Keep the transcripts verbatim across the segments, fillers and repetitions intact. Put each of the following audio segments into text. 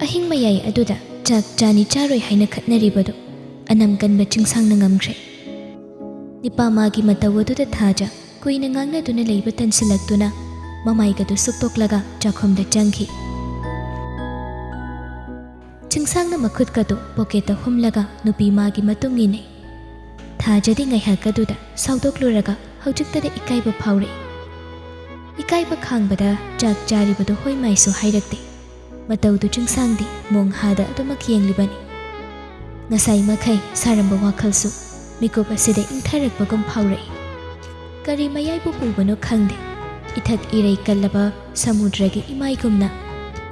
ꯑꯍꯤꯡ ꯃꯌꯥꯏ ꯑꯗꯨꯗ ꯆꯥꯛ ꯆꯥꯅꯤ ꯆꯥꯔꯣꯏ ꯍꯥꯏꯅ ꯈꯠꯅꯔꯤꯕꯗꯨ ꯑꯅꯝ ꯀꯟꯕ ꯆꯤꯡꯁꯥꯡꯅ ꯉꯝꯈ꯭ꯔꯦ꯫ ꯅꯤꯄꯥ ꯃꯥꯒꯤ ꯃꯇꯧ ꯑꯗꯨꯗ ꯊꯥꯖ ꯀꯨꯏꯅ ꯉꯥꯡꯅꯗꯨꯅ ꯂꯩꯕ ꯇꯟꯁꯤꯜꯂꯛꯇꯨꯅ ꯃꯃꯥꯏꯒꯗꯨ ꯁꯨꯛꯇꯣꯛꯂꯒ ꯆꯥꯛꯈꯨꯝꯗ ꯆꯪꯈꯤ꯫ ꯆꯤꯡꯁꯥꯡꯅ ꯃꯈꯨꯠꯀꯗꯨ ꯄꯣꯀꯦꯠꯇ ꯍꯨꯝꯂꯒ ꯅꯨꯄꯤ ꯃꯥꯒꯤ ꯃꯇꯨꯡ ꯏꯟꯅꯩ꯫ ꯊꯥꯖꯗꯤ ꯉꯥꯏꯍꯥꯛ ꯑꯗꯨꯗ ꯁꯥꯎꯗꯣꯛꯂꯨꯔꯒ ꯍꯧꯖꯤꯛꯇꯗ ꯏꯀꯥꯏꯕ ꯐꯥꯎꯔꯛꯏ꯫ ꯏꯀꯥꯏꯕ ꯈꯥꯡꯕꯗ ꯆꯥꯛ ꯆꯥꯔꯤꯕꯗꯨ ꯍꯣꯏ ꯃꯥꯏꯁꯨ ꯍꯥꯏꯔꯛꯇꯦ꯫ ꯃꯇꯧꯗꯨ ꯆꯤꯡꯁꯥꯡꯗꯤ ꯃꯣꯡ ꯍꯥꯗ ꯑꯗꯨꯃꯛ ꯌꯦꯡꯂꯤꯕꯅꯤ꯫ ꯉꯁꯥꯏ ꯃꯈꯩ ꯁꯥꯔꯝꯕ ꯋꯥꯈꯜꯁꯨ ꯃꯤꯀꯨꯞ ꯑꯁꯤꯗ ꯏꯪꯊꯔꯛꯄꯒꯨꯝ ꯐꯥꯎꯔꯛꯏ꯫ ꯀꯔꯤ ꯃꯌꯥꯏꯕꯨ ꯄꯨꯕꯅꯣ ꯈꯪꯗꯦ꯫ ꯏꯊꯛ ꯏꯔꯩ ꯀꯜꯂꯕ ꯁꯃꯨꯗ꯭ꯔꯒꯤ ꯏꯃꯥꯏꯒꯨꯝꯅ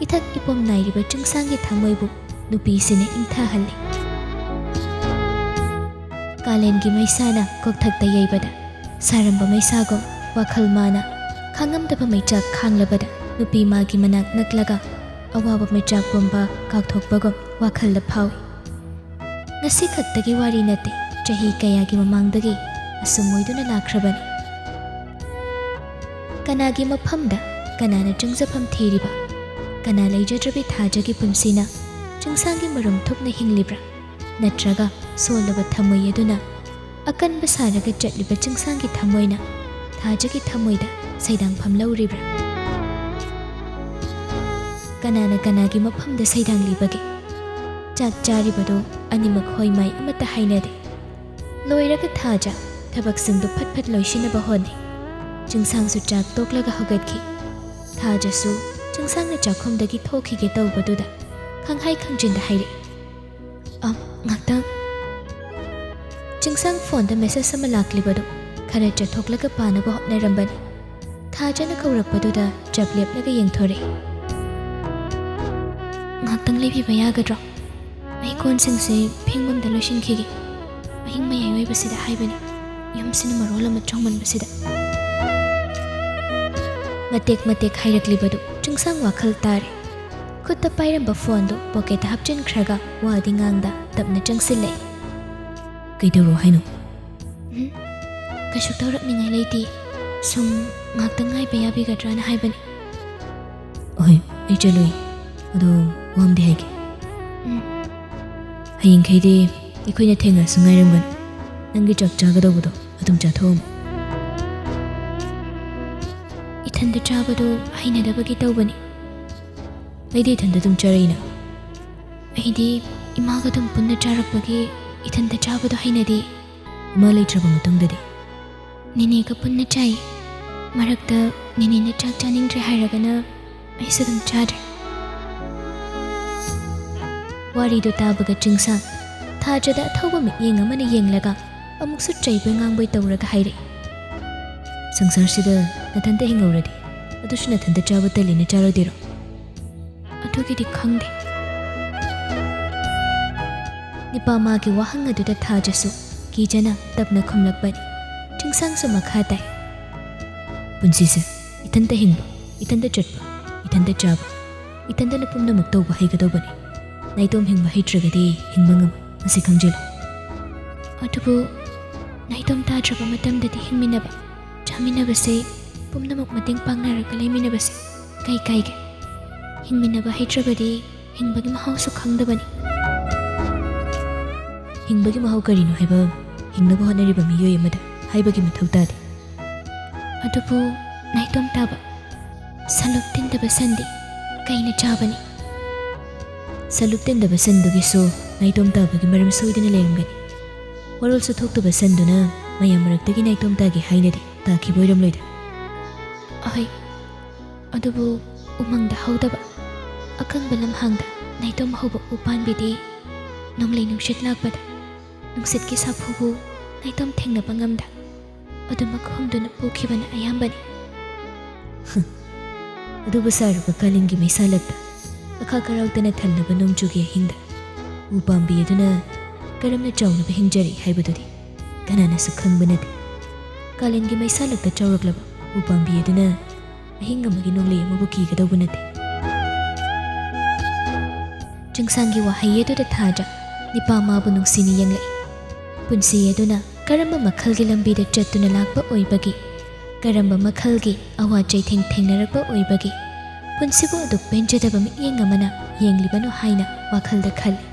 ꯏꯊꯛ ꯏꯄꯣꯝ ꯅꯥꯏꯔꯤꯕ ꯆꯤꯡꯁꯥꯡꯒꯤ ꯊꯃꯣꯏꯕꯨ ꯅꯨꯄꯤꯁꯤꯅ ꯏꯪꯊꯍꯜꯂꯤ꯫ ꯀꯥꯂꯦꯟꯒꯤ ꯃꯩꯁꯥꯅ ꯀꯣꯛꯊꯛꯇ ꯌꯩꯕꯗ ꯁꯥꯔꯝꯕ ꯃꯩꯁꯥꯒꯨꯝ ꯋꯥꯈꯜ ꯃꯥꯅ ꯈꯥꯡꯉꯝꯗꯕ ꯃꯩꯆꯥꯛ ꯈꯥꯡꯂꯕꯗ ꯅꯨꯄꯤ ꯃꯥꯒꯤ ꯃꯅꯥꯛ ꯅꯛꯂꯒ ꯑꯋꯥꯕ ꯃꯩꯆꯥꯛ ꯄꯨꯝꯕ ꯀꯥꯎꯊꯣꯛꯄꯒꯨꯝ ꯋꯥꯈꯜꯗ ꯐꯥꯎꯏ꯫ ꯉꯁꯤ ꯈꯛꯇꯒꯤ ꯋꯥꯔꯤ ꯅꯠꯇꯦ, ꯆꯍꯤ ꯀꯌꯥꯒꯤ ꯃꯃꯥꯡꯗꯒꯤ ꯑꯁꯨꯝ ꯑꯣꯏꯗꯨꯅ ꯂꯥꯛꯈ꯭ꯔꯕꯅꯤ꯫ ꯀꯅꯥꯒꯤ ꯃꯐꯝꯗ ꯀꯅꯥꯅ ꯆꯪꯖꯐꯝ ꯊꯤꯔꯤꯕ? ꯀꯅꯥ ꯂꯩꯖꯗ꯭ꯔꯕꯤ ꯊꯥꯖꯒꯤ ꯄꯨꯟꯁꯤꯅ ꯆꯤꯡꯁꯥꯡꯒꯤ ꯃꯔꯨꯝ ꯊꯨꯞꯅ ꯍꯤꯡꯂꯤꯕ꯭ꯔꯥ? ꯅꯠꯇ꯭ꯔꯒ ꯁꯣꯜꯂꯕ ꯊꯃꯣꯏ ꯑꯗꯨꯅ ꯑꯀꯟꯕ ꯁꯥꯔꯒ ꯆꯠꯂꯤꯕ ꯆꯤꯡꯁꯥꯡꯒꯤ ꯊꯃꯣꯏꯅ ꯊꯥꯖꯒꯤ ꯊꯃꯣꯏꯗ ꯁꯩꯗꯥꯡꯐꯝ ꯂꯧꯔꯤꯕ꯭ꯔꯥ? ꯀꯅꯥꯅ ꯀꯅꯥꯒꯤ ꯃꯐꯝꯗ ꯁꯩꯗꯥꯡꯂꯤꯕꯒꯦ? ꯆꯥꯛ ꯆꯥꯔꯤꯕꯗꯨ ꯑꯅꯤꯃꯛ ꯍꯣꯏ ꯃꯥꯏ ꯑꯃꯠꯇ ꯍꯥꯏꯅꯗꯦ꯫ ꯂꯣꯏꯔꯒ ꯊꯥꯖ ꯊꯕꯛꯁꯤꯡꯗꯨ ꯐꯠ ꯐꯠ ꯂꯣꯏꯁꯤꯟꯅꯕ ꯍꯣꯠꯅꯩ꯫ ꯆꯤꯡꯁꯥꯡꯁꯨ ꯆꯥꯛ ꯇꯣꯛꯂꯒ ꯍꯧꯒꯠꯈꯤ꯫ ꯊꯥꯖꯁꯨ ꯆꯤꯡꯁꯥꯡꯅ ꯆꯥꯛꯈꯨꯝꯗꯒꯤ ꯊꯣꯛꯈꯤꯒꯦ ꯇꯧꯕꯗꯨꯗ ꯈꯪꯍꯥꯏ ꯈꯪꯖꯤꯟꯗ ꯍꯥꯏꯔꯛꯏ, "ꯑ, ꯉꯥꯛꯇꯪ꯫" ꯆꯤꯡꯁꯥꯡ ꯐꯣꯟꯗ ꯃꯦꯁꯦꯖ ꯑꯃ ꯂꯥꯛꯂꯤꯕꯗꯨ ꯈꯔ ꯆꯠꯊꯣꯛꯂꯒ ꯄꯥꯅꯕ ꯍꯣꯠꯅꯔꯝꯕꯅꯤ꯫ ꯊꯥꯖꯅ ꯀꯧꯔꯛꯄꯗꯨꯗ ꯆꯞ ꯂꯦꯞꯂꯒ ꯌꯦꯡꯊꯣꯔꯛꯏ꯫ "ꯉꯥꯛꯇꯪ ꯂꯩꯕꯤꯕ ꯌꯥꯒꯗ꯭ꯔꯣ? ꯑꯩ ꯀꯣꯟꯁꯤꯡꯁꯦ ꯐꯦꯡꯕꯝꯗ ꯂꯣꯏꯁꯤꯟꯈꯤꯒꯦ꯫ ꯑꯍꯤꯡ ꯃꯌꯥꯏ ꯑꯣꯏꯕꯁꯤꯗ ꯍꯥꯏꯕꯅꯤ, ꯌꯨꯝꯁꯤꯅ ꯃꯔꯣꯜ ꯑꯃ ꯆꯥꯎꯃꯟꯕꯁꯤꯗ꯫" ꯃꯇꯦꯛ ꯃꯇꯦꯛ ꯍꯥꯏꯔꯛꯂꯤꯕꯗꯨ ꯆꯤꯡꯁꯥꯡ ꯋꯥꯈꯜ ꯇꯥꯔꯦ꯫ ꯈꯨꯠꯇ ꯄꯥꯏꯔꯝꯕ ꯐꯣꯟꯗꯨ ꯄꯣꯀꯦꯠꯇ ꯍꯥꯞꯆꯤꯟꯈ꯭ꯔꯒ ꯋꯥꯗꯤ ꯉꯥꯡꯗ ꯇꯞꯅ ꯆꯪꯁꯤꯜꯂꯛꯏ꯫ "ꯀꯩꯗꯧꯔꯣ ꯍꯥꯏꯅꯣ?" "ꯎꯝ, ꯀꯩꯁꯨ ꯇꯧꯔꯛꯅꯤꯡꯉꯥꯏ ꯂꯩꯇꯦ꯫ ꯁꯨꯝ ꯉꯥꯛꯇꯪ ꯉꯥꯏꯕ ꯌꯥꯕꯤꯒꯗ꯭ꯔꯥꯅ ꯍꯥꯏꯕꯅꯤ꯫" "ꯍꯣꯏ, ꯑꯩ ꯆꯠꯂꯨꯏ꯫ ꯑꯗꯣ, ꯋꯥ ꯑꯃꯗꯤ ꯍꯥꯏꯒꯦ꯫ ꯎꯝ꯫ ꯍꯌꯦꯡꯈꯩꯗꯤ ꯑꯩꯈꯣꯏꯅ ꯊꯦꯡꯅꯔꯁꯨ ꯉꯥꯏꯔꯝꯒꯅꯨ꯫ ꯅꯪꯒꯤ ꯆꯥꯛ ꯆꯥꯒꯗꯧꯕꯗꯣ ꯑꯗꯨꯝ ꯆꯥꯊꯣꯛꯑꯝꯃꯨ꯫ ꯏꯊꯟꯗ ꯆꯥꯕꯗꯣ ꯍꯩꯅꯗꯕꯒꯤ ꯇꯧꯕꯅꯤ꯫ ꯑꯩꯗꯤ ꯏꯊꯟꯗ ꯑꯗꯨꯝ ꯆꯥꯔꯛꯏꯅ꯫ ꯑꯩꯗꯤ ꯏꯃꯥꯒ ꯑꯗꯨꯝ ꯄꯨꯟꯅ ꯆꯥꯔꯛꯄꯒꯤ ꯏꯊꯟꯗ ꯆꯥꯕꯗꯣ ꯍꯩꯅꯗꯦ꯫ ꯏꯃꯥ ꯂꯩꯇ꯭ꯔꯕ ꯃꯇꯨꯡꯗꯗꯤ? ꯅꯦꯅꯦꯒ ꯄꯨꯟꯅ ꯆꯥꯏ꯫ ꯃꯔꯛꯇ ꯅꯦꯅꯦꯅ ꯆꯥꯛ ꯆꯥꯅꯤꯡꯗ꯭ꯔꯦ ꯍꯥꯏꯔꯒꯅ ꯑꯩꯁꯨ ꯑꯗꯨꯝ ꯆꯥꯗ꯭ꯔꯦ꯫ ꯋꯥꯔꯤꯗꯨ ꯇꯥꯕꯒ ꯆꯤꯡꯁꯥꯡ ꯊꯥꯖꯗ ꯑꯊꯧꯕ ꯃꯤꯠꯌꯦꯡ ꯑꯃꯅ ꯌꯦꯡꯂꯒ ꯑꯃꯨꯛꯁꯨ ꯆꯩꯕꯣꯏ ꯉꯥꯡꯕꯣꯏ ꯇꯧꯔꯒ ꯍꯥꯏꯔꯛꯏ, "ꯁꯪꯁꯥꯔꯁꯤꯗ ꯅꯊꯟꯇ ꯍꯤꯡꯍꯧꯔꯗꯤ, ꯑꯗꯨꯁꯨ ꯅꯊꯟꯇ ꯆꯥꯕ ꯇꯜꯂꯦꯅ ꯆꯥꯔꯣꯏꯗꯣꯏꯔꯣ?" "ꯑꯗꯨꯒꯤꯗꯤ ꯈꯪꯗꯦ꯫" ꯅꯤꯄꯥ ꯃꯥꯒꯤ ꯋꯥꯍꯪ ꯑꯗꯨꯗ ꯊꯥꯖꯁꯨ ꯀꯤꯖꯅ ꯇꯞꯅ ꯈꯨꯝꯂꯛꯄꯅꯤ꯫ ꯆꯤꯡꯁꯥꯡꯁꯨ ꯃꯈꯥ ꯇꯥꯏ, "ꯄꯨꯟꯁꯤꯁꯦ ꯏꯊꯟꯇ ꯍꯤꯡꯕ, ꯏꯊꯟꯇ ꯆꯠꯄ, ꯏꯊꯟꯇ ꯆꯥꯕ, ꯏꯊꯟꯇꯅ ꯄꯨꯝꯅꯃꯛ ꯇꯧꯕ ꯍꯩꯒꯗꯧꯕꯅꯤ꯫ ꯅꯥꯏꯇꯣꯝ ꯍꯤꯡꯕ ꯍꯩꯇ꯭ꯔꯒꯗꯤ ꯍꯤꯡꯕ ꯉꯝꯃꯣꯏ, ꯃꯁꯤ ꯈꯪꯖꯤꯜꯂꯨ꯫" "ꯑꯗꯨꯕꯨ ꯅꯥꯏꯇꯣꯝ ꯇꯥꯗ꯭ꯔꯕ ꯃꯇꯝꯗꯗꯤ ꯍꯤꯡꯃꯤꯟꯅꯕ, ꯆꯥꯃꯤꯟꯅꯕꯁꯦ, ꯄꯨꯝꯅꯃꯛ ꯃꯇꯦꯡ ꯄꯥꯡꯅꯔꯒ ꯂꯩꯃꯤꯟꯅꯕꯁꯦ ꯀꯩ ꯀꯥꯏꯒꯦ? ꯍꯤꯡꯃꯤꯟꯅꯕ ꯍꯩꯇ꯭ꯔꯕꯗꯤ ꯍꯤꯡꯕꯒꯤ ꯃꯍꯥꯎꯁꯨ ꯈꯪꯗꯕꯅꯤ꯫" "ꯍꯤꯡꯕꯒꯤ ꯃꯍꯥꯎ ꯀꯔꯤꯅꯣ ꯍꯥꯏꯕ ꯍꯤꯡꯅꯕ ꯍꯣꯠꯅꯔꯤꯕ ꯃꯤꯑꯣꯏ ꯑꯃꯗ ꯍꯥꯏꯕꯒꯤ ꯃꯊꯧ ꯇꯥꯗꯦ꯫" "ꯑꯗꯨꯕꯨ ꯅꯥꯏꯇꯣꯝ ꯇꯥꯕ, ꯁꯂꯨꯛ ꯇꯤꯟꯗꯕ ꯁꯟꯗꯤ ꯀꯩꯅ ꯆꯥꯕꯅꯤ?" "ꯁꯂꯨꯛ ꯇꯤꯟꯗꯕ ꯁꯟꯗꯨꯒꯤꯁꯨ ꯅꯥꯏꯇꯣꯝ ꯇꯥꯕꯒꯤ ꯃꯔꯝ ꯁꯣꯏꯗꯅ ꯂꯩꯔꯝꯒꯅꯤ꯫ ꯋꯥꯔꯣꯜꯁꯨ ꯊꯣꯛꯇꯕ ꯁꯟꯗꯨꯅ ꯃꯌꯥꯝ ꯃꯔꯛꯇꯒꯤ ꯅꯥꯏꯇꯣꯝ ꯇꯥꯒꯦ ꯍꯥꯏꯅꯗꯤ ꯇꯥꯈꯤꯕ ꯑꯣꯏꯔꯝꯂꯣꯏꯗ꯫" "ꯑꯍꯣꯏ, ꯑꯗꯨꯕꯨ ꯎꯃꯪꯗ ꯍꯧꯗꯕ ꯑꯀꯪꯕ ꯂꯝꯍꯥꯡꯗ ꯅꯥꯏꯇꯣꯝ ꯍꯧꯕ ꯎ ꯄꯥꯝꯕꯤꯗꯤ ꯅꯣꯡꯂꯩ ꯅꯨꯡꯁꯤꯠ ꯂꯥꯛꯄꯗ ꯅꯨꯡꯁꯤꯠꯀꯤ ꯁꯥꯐꯨꯕꯨ ꯅꯥꯏꯇꯣꯝ ꯊꯦꯡꯅꯕ ꯉꯝꯗ ꯑꯗꯨꯃꯛ ꯍꯨꯝꯗꯨꯅ ꯄꯨꯈꯤꯕꯅ ꯑꯌꯥꯝꯕꯅꯤ꯫" "ꯑꯗꯨꯕꯨ ꯁꯥꯔꯕ ꯀꯥꯂꯦꯟꯒꯤ ꯃꯩꯁꯥꯂꯛꯇ ꯑꯈꯥꯛ ꯑꯔꯥꯎꯇꯅ ꯊꯜꯂꯕ ꯅꯣꯡꯖꯨꯒꯤ ꯑꯍꯤꯡꯗ ꯎ ꯄꯥꯝꯕꯤ ꯑꯗꯨꯅ ꯀꯔꯝꯅ ꯆꯥꯎꯅꯕ ꯍꯤꯡꯖꯔꯤ ꯍꯥꯏꯕꯗꯨꯗꯤ ꯀꯅꯥꯅꯁꯨ ꯈꯪꯕ ꯅꯠꯇꯦ꯫ ꯀꯥꯂꯦꯟꯒꯤ ꯃꯩꯁꯥꯂꯛꯇ ꯆꯥꯎꯔꯛꯂꯕ ꯎ ꯄꯥꯝꯕꯤ ꯑꯗꯨꯅ ꯑꯍꯤꯡ ꯑꯃꯒꯤ ꯅꯣꯡꯂꯩ ꯑꯃꯕꯨ ꯀꯤꯒꯗꯧꯕ ꯅꯠꯇꯦ꯫" ꯆꯤꯡꯁꯥꯡꯒꯤ ꯋꯥꯍꯩ ꯑꯗꯨꯗ ꯊꯥꯖ ꯅꯤꯄꯥ ꯃꯥꯕꯨ ꯅꯨꯡꯁꯤꯅ ꯌꯦꯡꯂꯛꯏ꯫ ꯄꯨꯟꯁꯤ ꯑꯗꯨꯅ ꯀꯔꯝꯕ ꯃꯈꯜꯒꯤ ꯂꯝꯕꯤꯗ ꯆꯠꯇꯨꯅ ꯂꯥꯛꯄ ꯑꯣꯏꯕꯒꯦ? ꯀꯔꯝꯕ ꯃꯈꯜꯒꯤ ꯑꯋꯥ ꯆꯩꯊꯦꯡ ꯊꯦꯡꯅꯔꯛꯄ ꯑꯣꯏꯕꯒꯦ? ꯄꯨꯟꯁꯤꯕꯨ ꯑꯗꯨꯛ ꯄꯦꯟꯖꯗꯕ ꯃꯤꯠꯌꯦꯡ ꯑꯃꯅ ꯌꯦꯡꯂꯤꯕꯅꯣ ꯍꯥꯏꯅ ꯋꯥꯈꯜꯗ ꯈꯜꯂꯤ꯫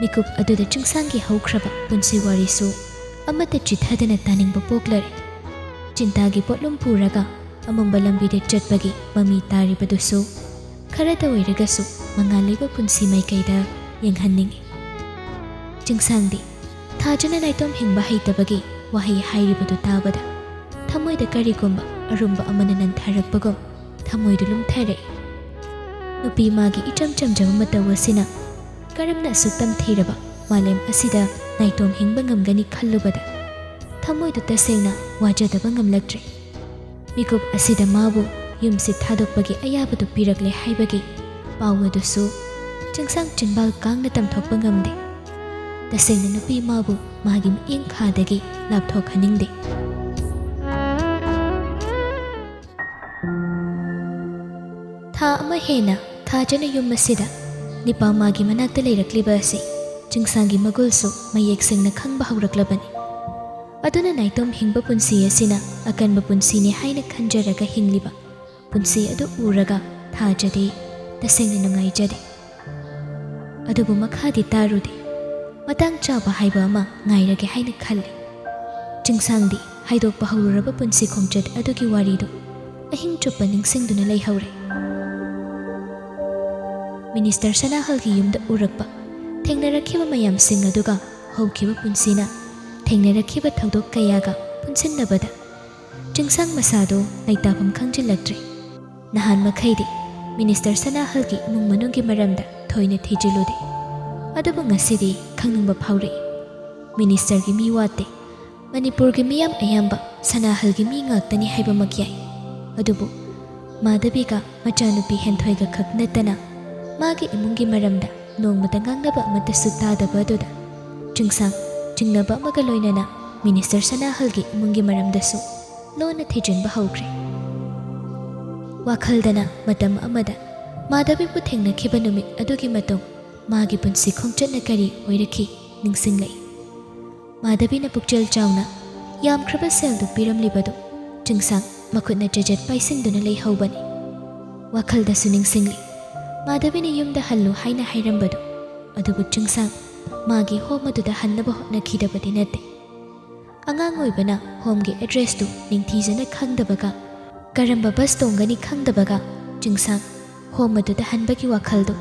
ꯃꯤꯀꯨꯞ ꯑꯗꯨꯗ ꯆꯤꯡꯁꯥꯡꯒꯤ ꯍꯧꯈ꯭ꯔꯕ ꯄꯨꯟꯁꯤ ꯋꯥꯔꯤꯁꯨ ꯑꯃꯠꯇ ꯆꯤꯊꯗꯅ ꯇꯥꯅꯤꯡꯕ ꯄꯣꯛꯂꯔꯦ꯫ ꯆꯤꯟꯇꯥꯒꯤ ꯄꯣꯠꯂꯨꯝ ꯄꯨꯔꯒ ꯑꯃꯝꯕ ꯂꯝꯕꯤꯗ ꯆꯠꯄꯒꯤ ꯃꯃꯤ ꯇꯥꯔꯤꯕꯗꯨꯁꯨ ꯈꯔꯇ ꯑꯣꯏꯔꯒꯁꯨ ꯃꯉꯥꯜ ꯂꯩꯕ ꯄꯨꯟꯁꯤ ꯃꯥꯏꯀꯩꯗ ꯌꯦꯡꯍꯟꯅꯤꯡꯏ꯫ ꯆꯤꯡꯁꯥꯡꯗꯤ ꯊꯥꯖꯅ ꯅꯥꯏꯇꯣꯝ ꯍꯤꯡꯕ ꯍꯩꯇꯕꯒꯤ ꯋꯥꯍꯩ ꯍꯥꯏꯔꯤꯕꯗꯨ ꯇꯥꯕꯗ ꯊꯃꯣꯏꯗ ꯀꯔꯤꯒꯨꯝꯕ ꯑꯔꯨꯝꯕ ꯑꯃꯅ ꯅꯟꯊꯔꯛꯄꯒꯨꯝ ꯊꯃꯣꯏꯗꯨ ꯂꯨꯝꯊꯔꯛꯏ꯫ ꯅꯨꯄꯤ ꯃꯥꯒꯤ ꯏꯆꯝ ꯆꯝꯖꯕ ꯃꯇꯧ ꯑꯁꯤꯅ ꯀꯔꯝꯅ ꯑꯁꯨꯛ ꯇꯝꯊꯤꯔꯕ ꯃꯥꯂꯦꯝ ꯑꯁꯤꯗ ꯅꯥꯏꯇꯣꯝ ꯍꯤꯡꯕ ꯉꯝꯒꯅꯤ ꯈꯜꯂꯨꯕꯗ ꯊꯃꯣꯏꯗꯨ ꯇꯁꯦꯡꯅ ꯋꯥꯖꯗꯕ ꯉꯝꯂꯛꯇ꯭ꯔꯦ꯫ ꯃꯤꯀꯨꯞ ꯑꯁꯤꯗ ꯃꯥꯕꯨ ꯌꯨꯝꯁꯤ ꯊꯥꯗꯣꯛꯄꯒꯤ ꯑꯌꯥꯕꯗꯨ ꯄꯤꯔꯛꯂꯦ ꯍꯥꯏꯕꯒꯤ ꯄꯥꯎ ꯑꯗꯨꯁꯨ ꯆꯤꯡꯁꯥꯡ ꯆꯤꯟꯕꯥꯜ ꯀꯥꯡꯅ ꯇꯝꯊꯣꯛꯄ ꯉꯝꯗꯦ꯫ ꯇꯁꯦꯡꯅ ꯅꯨꯄꯤ ꯃꯥꯕꯨ ꯃꯥꯒꯤ ꯃꯤꯠꯌꯦꯡ ꯈꯥꯗꯒꯤ ꯂꯥꯞꯊꯣꯛꯍꯟꯅꯤꯡꯗꯦ꯫ ꯊꯥ ꯑꯃ ꯍꯦꯟꯅ ꯊꯥꯖꯅ ꯌꯨꯝ ꯑꯁꯤꯗ ꯅꯤꯄꯥ ꯃꯥꯒꯤ ꯃꯅꯥꯛꯇ ꯂꯩꯔꯛꯂꯤꯕ ꯑꯁꯤ ꯆꯤꯡꯁꯥꯡꯒꯤ ꯃꯒꯨꯜꯁꯨ ꯃꯌꯦꯛ ꯁꯦꯡꯅ ꯈꯪꯕ ꯍꯧꯔꯛꯂꯕꯅꯤ꯫ ꯑꯗꯨꯅ ꯅꯥꯏꯇꯣꯝ ꯍꯤꯡꯕ ꯄꯨꯟꯁꯤ ꯑꯁꯤꯅ ꯑꯀꯟꯕ ꯄꯨꯟꯁꯤꯅꯤ ꯍꯥꯏꯅ ꯈꯟꯖꯔꯒ ꯍꯤꯡꯂꯤꯕ ꯄꯨꯟꯁꯤ ꯑꯗꯨ ꯎꯔꯒ ꯊꯥꯖꯗꯦ, ꯇꯁꯦꯡꯅ ꯅꯨꯡꯉꯥꯏꯖꯗꯦ꯫ ꯑꯗꯨꯕꯨ ꯃꯈꯥꯗꯤ ꯇꯥꯔꯨꯗꯦ꯫ ꯃꯇꯥꯡ ꯆꯥꯕ ꯍꯥꯏꯕ ꯑꯃ ꯉꯥꯏꯔꯒꯦ ꯍꯥꯏꯅ ꯈꯜꯂꯤ꯫ ꯆꯤꯡꯁꯥꯡꯗꯤ ꯍꯥꯏꯗꯣꯛꯄ ꯍꯧꯔꯨꯔꯕ ꯄꯨꯟꯁꯤ ꯈꯣꯡꯆꯠ ꯑꯗꯨꯒꯤ ꯋꯥꯔꯤꯗꯨ ꯑꯍꯤꯡ ꯆꯨꯞꯄ ꯅꯤꯡꯁꯤꯡꯗꯨꯅ ꯂꯩꯍꯧꯔꯦ꯫ ꯃꯤꯅꯤꯁꯇꯔ ꯁꯅꯥꯍꯜꯒꯤ ꯌꯨꯝꯗ ꯎꯔꯛꯄ, ꯊꯦꯡꯅꯔꯛꯈꯤꯕ ꯃꯌꯥꯝꯁꯤꯡ ꯑꯗꯨꯒ ꯍꯧꯈꯤꯕ ꯄꯨꯟꯁꯤꯅ ꯊꯦꯡꯅꯔꯛꯈꯤꯕ ꯊꯧꯗꯣꯛ ꯀꯌꯥꯒ ꯄꯨꯟꯁꯤꯟꯅꯕꯗ ꯆꯤꯡꯁꯥꯡ ꯃꯁꯥꯗꯨ ꯂꯩꯇꯥꯐꯝ ꯈꯪꯖꯤꯜꯂꯛꯇ꯭ꯔꯦ꯫ ꯅꯍꯥꯟ ꯃꯈꯩꯗꯤ ꯃꯤꯅꯤꯁꯇꯔ ꯁꯅꯥꯍꯜꯒꯤ ꯏꯃꯨꯡ ꯃꯅꯨꯡꯒꯤ ꯃꯔꯝꯗ ꯊꯣꯏꯅ ꯊꯤꯖꯤꯜꯂꯨꯗꯦ꯫ ꯑꯗꯨꯕꯨ ꯉꯁꯤꯗꯤ ꯈꯪꯅꯤꯡꯕ ꯐꯥꯎꯔꯛꯏ꯫ ꯃꯤꯅꯤꯁꯇꯔꯒꯤ ꯃꯤ ꯋꯥꯠꯇꯦ꯫ ꯃꯅꯤꯄꯨꯔꯒꯤ ꯃꯤꯌꯥꯝ ꯑꯌꯥꯝꯕ ꯁꯅꯥꯍꯜꯒꯤ ꯃꯤ ꯉꯥꯛꯇꯅꯤ ꯍꯥꯏꯕꯃꯛ ꯌꯥꯏ꯫ ꯑꯗꯨꯕꯨ ꯃꯥꯙꯕꯤꯒ ꯃꯆꯥꯅꯨꯄꯤ ꯍꯦꯟꯊꯣꯏꯒ ꯈꯛ ꯅꯠꯇꯅ ꯃꯥꯒꯤ ꯏꯃꯨꯡꯒꯤ ꯃꯔꯝꯗ ꯅꯣꯡꯃꯇ ꯉꯥꯡꯅꯕ ꯑꯃꯠꯇꯁꯨ ꯇꯥꯗꯕ ꯑꯗꯨꯗ ꯆꯤꯡꯁꯥꯡ ꯆꯤꯡꯅꯕ ꯑꯃꯒ ꯂꯣꯏꯅꯅ ꯃꯤꯅꯤꯁꯇꯔ ꯁꯅꯥꯍꯜꯒꯤ ꯏꯃꯨꯡꯒꯤ ꯃꯔꯝꯗꯁꯨ ꯂꯣꯟꯅ ꯊꯤꯖꯤꯟꯕ ꯍꯧꯈ꯭ꯔꯦ꯫ ꯋꯥꯈꯜꯗꯅ ꯃꯇꯝ ꯑꯃꯗ ꯃꯥꯙꯕꯤꯕꯨ ꯊꯦꯡꯅꯈꯤꯕ ꯅꯨꯃꯤꯠ ꯑꯗꯨꯒꯤ ꯃꯇꯨꯡ ꯃꯥꯒꯤ ꯄꯨꯟꯁꯤ ꯈꯣꯡꯆꯠꯅ ꯀꯔꯤ ꯑꯣꯏꯔꯛꯈꯤ ꯅꯤꯡꯁꯤꯡꯂꯛꯏ꯫ ꯃꯥꯙꯕꯤꯅ ꯄꯨꯛꯆꯦꯜ ꯆꯥꯎꯅ ꯌꯥꯝꯈ꯭ꯔꯕ ꯁꯦꯜꯗꯨ ꯄꯤꯔꯝꯂꯤꯕꯗꯨ ꯆꯤꯡꯁꯥꯡ ꯃꯈꯨꯠꯅ ꯆꯖꯠ ꯄꯥꯏꯁꯤꯟꯗꯨꯅ ꯂꯩꯍꯧꯕꯅꯤ꯫ ꯋꯥꯈꯜꯗꯁꯨ ꯅꯤꯡꯁꯤꯡꯂꯤ, ꯃꯥꯙꯕꯤꯅ ꯌꯨꯝꯗ ꯍꯜꯂꯨ ꯍꯥꯏꯅ ꯍꯥꯏꯔꯝꯕꯗꯨ꯫ ꯑꯗꯨꯕꯨ ꯆꯤꯡꯁꯥꯡ ꯃꯥꯒꯤ ꯍꯣꯝ ꯑꯗꯨꯗ ꯍꯟꯅꯕ ꯍꯣꯠꯅꯈꯤꯗꯕꯗꯤ ꯅꯠꯇꯦ꯫ ꯑꯉꯥꯡ ꯑꯣꯏꯕꯅ ꯍꯣꯝꯒꯤ ꯑꯦꯗ꯭ꯔꯦꯁꯇꯨ ꯅꯤꯡꯊꯤꯖꯅ ꯈꯪꯗꯕꯒ, ꯀꯔꯝꯕ ꯕꯁ ꯇꯣꯡꯒꯅꯤ ꯈꯪꯗꯕꯒ, ꯆꯤꯡꯁꯥꯡ ꯍꯣꯝ ꯑꯗꯨꯗ ꯍꯟꯕꯒꯤ ꯋꯥꯈꯜꯗꯨ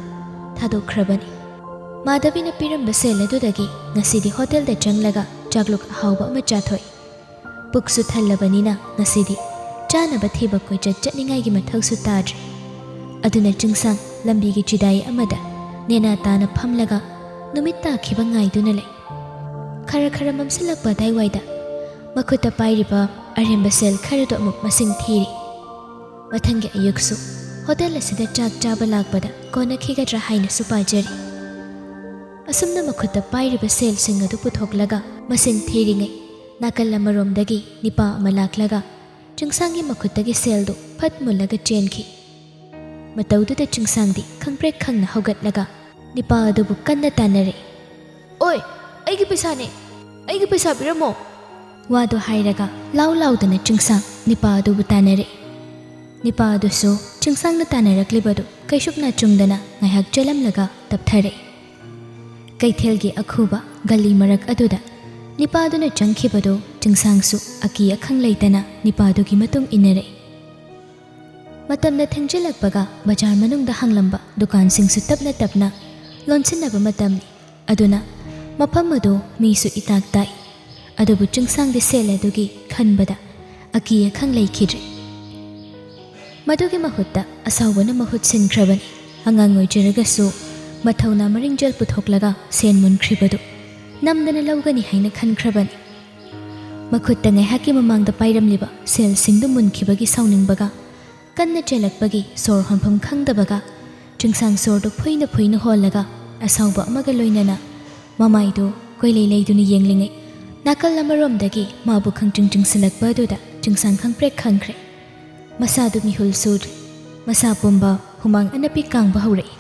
ꯊꯥꯗꯣꯛꯈ꯭ꯔꯕꯅꯤ꯫ ꯃꯥꯙꯕꯤꯅ ꯄꯤꯔꯝꯕ ꯁꯦꯜ ꯑꯗꯨꯗꯒꯤ ꯉꯁꯤꯗꯤ ꯍꯣꯇꯦꯜꯗ ꯆꯪꯂꯒ ꯆꯥꯛꯂꯨꯛ ꯑꯍꯥꯎꯕ ꯑꯃ ꯆꯥꯊꯣꯛꯏ꯫ ꯄꯨꯛꯁꯨ ꯊꯜꯂꯕꯅꯤꯅ ꯉꯁꯤꯗꯤ ꯆꯥꯅꯕ ꯊꯤꯕ ꯀꯣꯏꯆꯠ ꯆꯠꯅꯤꯡꯉꯥꯏꯒꯤ ꯃꯊꯧꯁꯨ ꯇꯥꯗ꯭ꯔꯦ꯫ ꯑꯗꯨꯅ ꯆꯤꯡꯁꯥꯡ ꯂꯝꯕꯤꯒꯤ ꯆꯤꯗꯥꯏ ꯑꯃꯗ ꯅꯦꯅꯥ ꯇꯥꯅ ꯐꯝꯂꯒ ꯅꯨꯃꯤꯠ ꯇꯥꯈꯤꯕ ꯉꯥꯏꯗꯨꯅ ꯂꯩ꯫ ꯈꯔ ꯈꯔ ꯃꯝꯁꯤꯜꯂꯛꯄ ꯑꯗꯥꯏꯋꯥꯏꯗ ꯃꯈꯨꯠꯇ ꯄꯥꯏꯔꯤꯕ ꯑꯔꯦꯝꯕ ꯁꯦꯜ ꯈꯔꯗꯣ ꯑꯃꯨꯛ ꯃꯁꯤꯡ ꯊꯤꯔꯤ꯫ ꯃꯊꯪꯒꯤ ꯑꯌꯨꯛꯁꯨ ꯍꯣꯇꯦꯜ ꯑꯁꯤꯗ ꯆꯥꯛ ꯆꯥꯕ ꯂꯥꯛꯄꯗ ꯀꯣꯟꯅꯈꯤꯒꯗ꯭ꯔꯥ ꯍꯥꯏꯅꯁꯨ ꯄꯥꯖꯔꯤ꯫ ꯑꯁꯨꯝꯅ ꯃꯈꯨꯠꯇ ꯄꯥꯏꯔꯤꯕ ꯁꯦꯜꯁꯤꯡ ꯑꯗꯨ ꯄꯨꯊꯣꯛꯂꯒ ꯃꯁꯤꯡ ꯊꯤꯔꯤꯉꯩ, ꯅꯥꯀꯜ ꯑꯃꯔꯣꯝꯗꯒꯤ ꯅꯤꯄꯥ ꯑꯃ ꯂꯥꯛꯂꯒ ꯆꯤꯡꯁꯥꯡꯒꯤ ꯃꯈꯨꯠꯇꯒꯤ ꯁꯦꯜꯗꯨ ꯐꯠ ꯃꯨꯜꯂꯒ ꯆꯦꯟꯈꯤ꯫ ꯃꯇꯧꯗꯨꯗ ꯆꯤꯡꯁꯥꯡꯗꯤ ꯈꯪꯄ꯭ꯔꯦꯛ ꯈꯪꯅ ꯍꯧꯒꯠꯂꯒ ꯅꯤꯄꯥ ꯑꯗꯨꯕꯨ ꯀꯟꯅ ꯇꯥꯟꯅꯔꯦ꯫ "ꯑꯣꯏ, ꯑꯩꯒꯤ ꯄꯩꯁꯥꯅꯦ, ꯑꯩꯒꯤ ꯄꯩꯁꯥ ꯄꯤꯔꯝꯃꯣ!" ꯋꯥꯗꯨ ꯍꯥꯏꯔꯒ ꯂꯥꯎ ꯂꯥꯎꯗꯅ ꯆꯤꯡꯁꯥꯡ ꯅꯤꯄꯥ ꯑꯗꯨꯕꯨ ꯇꯥꯟꯅꯔꯦ꯫ ꯅꯤꯄꯥ ꯑꯗꯨꯁꯨ ꯆꯤꯡꯁꯥꯡꯅ ꯇꯥꯟꯅꯔꯛꯂꯤꯕꯗꯨ ꯀꯩꯁꯨꯛ ꯅꯥꯆꯨꯡꯗꯅ ꯉꯥꯏꯍꯥꯛ ꯆꯦꯜꯂꯝꯂꯒ ꯇꯞꯊꯔꯛꯏ꯫ ꯀꯩꯊꯦꯜꯒꯤ ꯑꯈꯨꯕ ꯒꯂꯤ ꯃꯔꯛ ꯑꯗꯨꯗ ꯅꯤꯄꯥꯗꯨꯅ ꯆꯪꯈꯤꯕꯗꯨ ꯆꯤꯡꯁꯥꯡꯁꯨ ꯑꯀꯤ ꯑꯈꯪ ꯂꯩꯇꯅ ꯅꯤꯄꯥꯗꯨꯒꯤ ꯃꯇꯨꯡ ꯏꯟꯅꯔꯛꯏ꯫ ꯃꯇꯝꯅ ꯊꯦꯡꯖꯤꯜꯂꯛꯄꯒ ꯕꯖꯥꯔ ꯃꯅꯨꯡꯗ ꯍꯥꯡꯂꯝꯕ ꯗꯨꯀꯥꯟꯁꯤꯡꯁꯨ ꯇꯞꯅ ꯇꯞꯅ ꯂꯣꯟꯁꯤꯟꯅꯕ ꯃꯇꯝꯅꯤ꯫ ꯑꯗꯨꯅ ꯃꯐꯝ ꯑꯗꯨ ꯃꯤꯁꯨ ꯏꯇꯥꯛ ꯇꯥꯏ꯫ ꯑꯗꯨꯕꯨ ꯆꯤꯡꯁꯥꯡꯗꯤ ꯁꯦꯜ ꯑꯗꯨꯒꯤ ꯈꯟꯕꯗ ꯑꯀꯤ ꯑꯈꯪ ꯂꯩꯈꯤꯗ꯭ꯔꯦ꯫ ꯃꯗꯨꯒꯤ ꯃꯍꯨꯠꯇ ꯑꯁꯥꯎꯕꯅ ꯃꯍꯨꯠ ꯁꯤꯟꯈ꯭ꯔꯕꯅꯤ꯫ ꯑꯉꯥꯡ ꯑꯣꯏꯖꯔꯒꯁꯨ ꯃꯊꯧꯅꯥ ꯃꯔꯤꯡꯖꯦꯜ ꯄꯨꯊꯣꯛꯂꯒ ꯁꯦꯟ ꯃꯨꯟꯈ꯭ꯔꯤꯕꯗꯨ ꯅꯝꯗꯅ ꯂꯧꯒꯅꯤ ꯍꯥꯏꯅ ꯈꯟꯈ꯭ꯔꯕꯅꯤ꯫ ꯃꯈꯨꯠꯇ ꯉꯥꯏꯍꯥꯛꯀꯤ ꯃꯃꯥꯡꯗ ꯄꯥꯏꯔꯝꯂꯤꯕ ꯁꯦꯜꯁꯤꯡꯗꯨ ꯃꯨꯟꯈꯤꯕꯒꯤ ꯁꯥꯎꯅꯤꯡꯕꯒ, ꯀꯟꯅ ꯆꯦꯜꯂꯛꯄꯒꯤ ꯁꯣꯔ ꯍꯣꯟꯐꯝ ꯈꯪꯗꯕꯒ, ꯆꯤꯡꯁꯥꯡ ꯁꯣꯔꯗꯨ ꯐꯨꯏꯅ ꯐꯨꯏꯅ ꯍꯣꯜꯂꯒ ꯑꯁꯥꯎꯕ ꯑꯃꯒ ꯂꯣꯏꯅꯅ ꯃꯃꯥꯏꯗꯨ ꯀꯣꯏꯂꯩ ꯂꯩꯗꯨꯅ ꯌꯦꯡꯂꯤꯉꯩ, ꯅꯥꯀꯜ ꯑꯃꯔꯣꯝꯗꯒꯤ ꯃꯥꯕꯨ ꯈꯪꯆꯤꯡ ꯆꯤꯡꯁꯤꯜꯂꯛꯄ ꯑꯗꯨꯗ ꯆꯤꯡꯁꯥꯡ ꯈꯪꯄ꯭ꯔꯦꯛ ꯈꯪꯈ꯭ꯔꯦ꯫ ꯃꯁꯥꯗꯨ ꯃꯤꯍꯨꯜ ꯁꯨꯗ꯭ꯔꯦ꯫ ꯃꯁꯥ ꯄꯨꯝꯕ ꯍꯨꯃꯥꯡ ꯑꯅꯞꯄꯤ ꯀꯥꯡꯕ ꯍꯧꯔꯛꯏ꯫